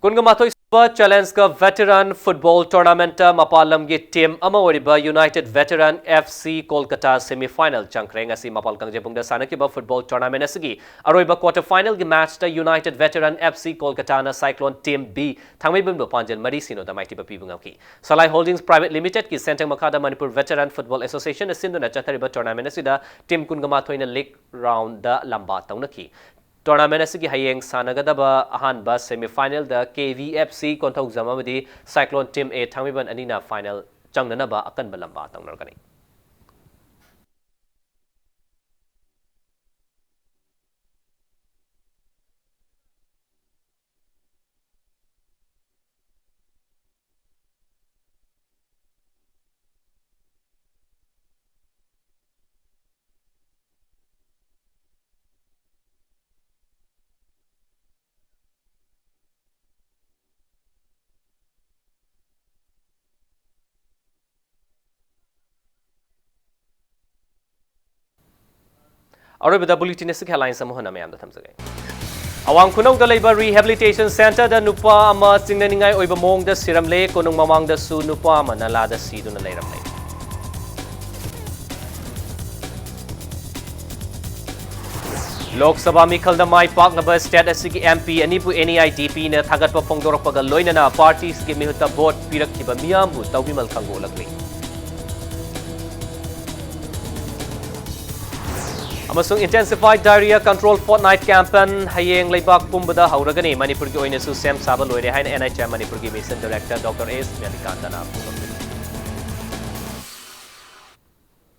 ꯀꯨꯟꯒ ꯃꯥꯊꯣꯏ ꯁꯨꯕ Challenge Cup Veteran Football Tournamentꯇ ꯃꯄꯥꯟ ꯂꯝꯒꯤ team ꯑꯃ ꯑꯣꯏꯔꯤꯕ United Veteran F C Kolkata semi final ꯆꯪꯈ꯭ꯔꯦ꯫ ꯉꯁꯤ ꯃꯄꯥꯜ ꯀꯥꯡꯖꯩꯕꯨꯡꯗ ꯁꯥꯟꯅꯈꯤꯕ football tournament ꯑꯁꯤꯒꯤ ꯑꯔꯣꯏꯕ quarter finalꯒꯤ matchꯇ United Veteran F C Kolkataꯅ Cyclone Team B ꯊꯥꯡꯃꯩꯕꯟꯕꯨ ꯄꯥꯟꯖꯜ ꯃꯔꯤ ꯁꯤꯅꯣꯗ ꯃꯥꯏꯊꯤꯕ ꯄꯤꯕ ꯉꯝꯈꯤ꯫ Salai Holdings Private Limitedꯀꯤ ꯁꯦꯟꯊꯪ ꯃꯈꯥꯗ Manipur Veteran Football Associationꯅ ꯁꯤꯟꯗꯨꯅ ꯆꯠꯊꯔꯤꯕ tournamentꯁꯤꯗ team ꯀꯨꯟꯒ ꯃꯥꯊꯣꯏꯅ league roundꯗ ꯂꯝꯕꯥ ꯇꯧꯅꯈꯤ꯫ Tournament ꯑꯁꯤꯒꯤ ꯍꯌꯦꯡ ꯁꯥꯟꯅꯒꯗꯕ ꯑꯍꯥꯟꯕ semi finalꯗ K V F C Konthoujam ꯑꯃꯗꯤ Cyclone Team A ꯊꯥꯡꯃꯩꯕꯟ ꯑꯅꯤꯅ final ꯆꯪꯅꯅꯕ ꯑꯀꯟꯕ ꯂꯝꯕꯥ ꯇꯧꯅꯔꯛꯀꯅꯤ꯫ ꯑꯔꯣꯏꯕꯗ bulletin ꯑꯁꯤꯒꯤ headlines ꯑꯃꯨꯛ ꯍꯟꯅ ꯃꯌꯥꯝꯗ ꯊꯝꯖꯒꯦ꯫ ꯑꯋꯥꯡ ꯈꯨꯅꯧꯗ ꯂꯩꯕ rehabilitation centreꯗ ꯅꯨꯄꯥ ꯑꯃ ꯆꯤꯡꯅꯅꯤꯡꯉꯥꯏ ꯑꯣꯏꯕ ꯃꯑꯣꯡꯗ ꯁꯤꯔꯝꯂꯦ꯫ ꯀꯣꯅꯨꯡ ꯃꯃꯥꯡꯗꯁꯨ ꯅꯨꯄꯥ ꯑꯃ ꯅꯂꯥꯗ ꯁꯤꯗꯨꯅ ꯂꯩꯔꯝꯂꯦ꯫ ꯂꯣꯛ ꯁꯚꯥ ꯃꯤꯈꯜꯗ ꯃꯥꯏ ꯄꯥꯛꯅꯕ state ꯑꯁꯤꯒꯤ M P ꯑꯅꯤꯕꯨ N E I D Pꯅ ꯊꯥꯒꯠꯄ ꯐꯣꯡꯗꯣꯔꯛꯄꯒ ꯂꯣꯏꯅꯅ partiesꯒꯤ ꯃꯤꯍꯨꯠꯇ vote ꯄꯤꯔꯛꯈꯤꯕ ꯃꯤꯌꯥꯝꯕꯨ ꯇꯧꯕꯤꯃꯜ ꯈꯪꯗꯣꯛꯂꯛꯂꯤ꯫ ꯑꯃꯁꯨꯡ Intensified Diarrhoea Control Fortnight campaign ꯍꯌꯦꯡ ꯂꯩꯕꯥꯛ ꯄꯨꯝꯕꯗ ꯍꯧꯔꯒꯅꯤ꯫ ꯃꯅꯤꯄꯨꯔꯒꯤ ꯑꯣꯏꯅꯁꯨ ꯁꯦꯝ ꯁꯥꯕ ꯂꯣꯏꯔꯦ ꯍꯥꯏꯅ N H M ꯃꯅꯤꯄꯨꯔꯒꯤ mission director Doctor S ꯃꯦꯂꯤꯀꯥꯟꯇꯅ ꯐꯣꯡꯗꯣꯛꯂꯤ꯫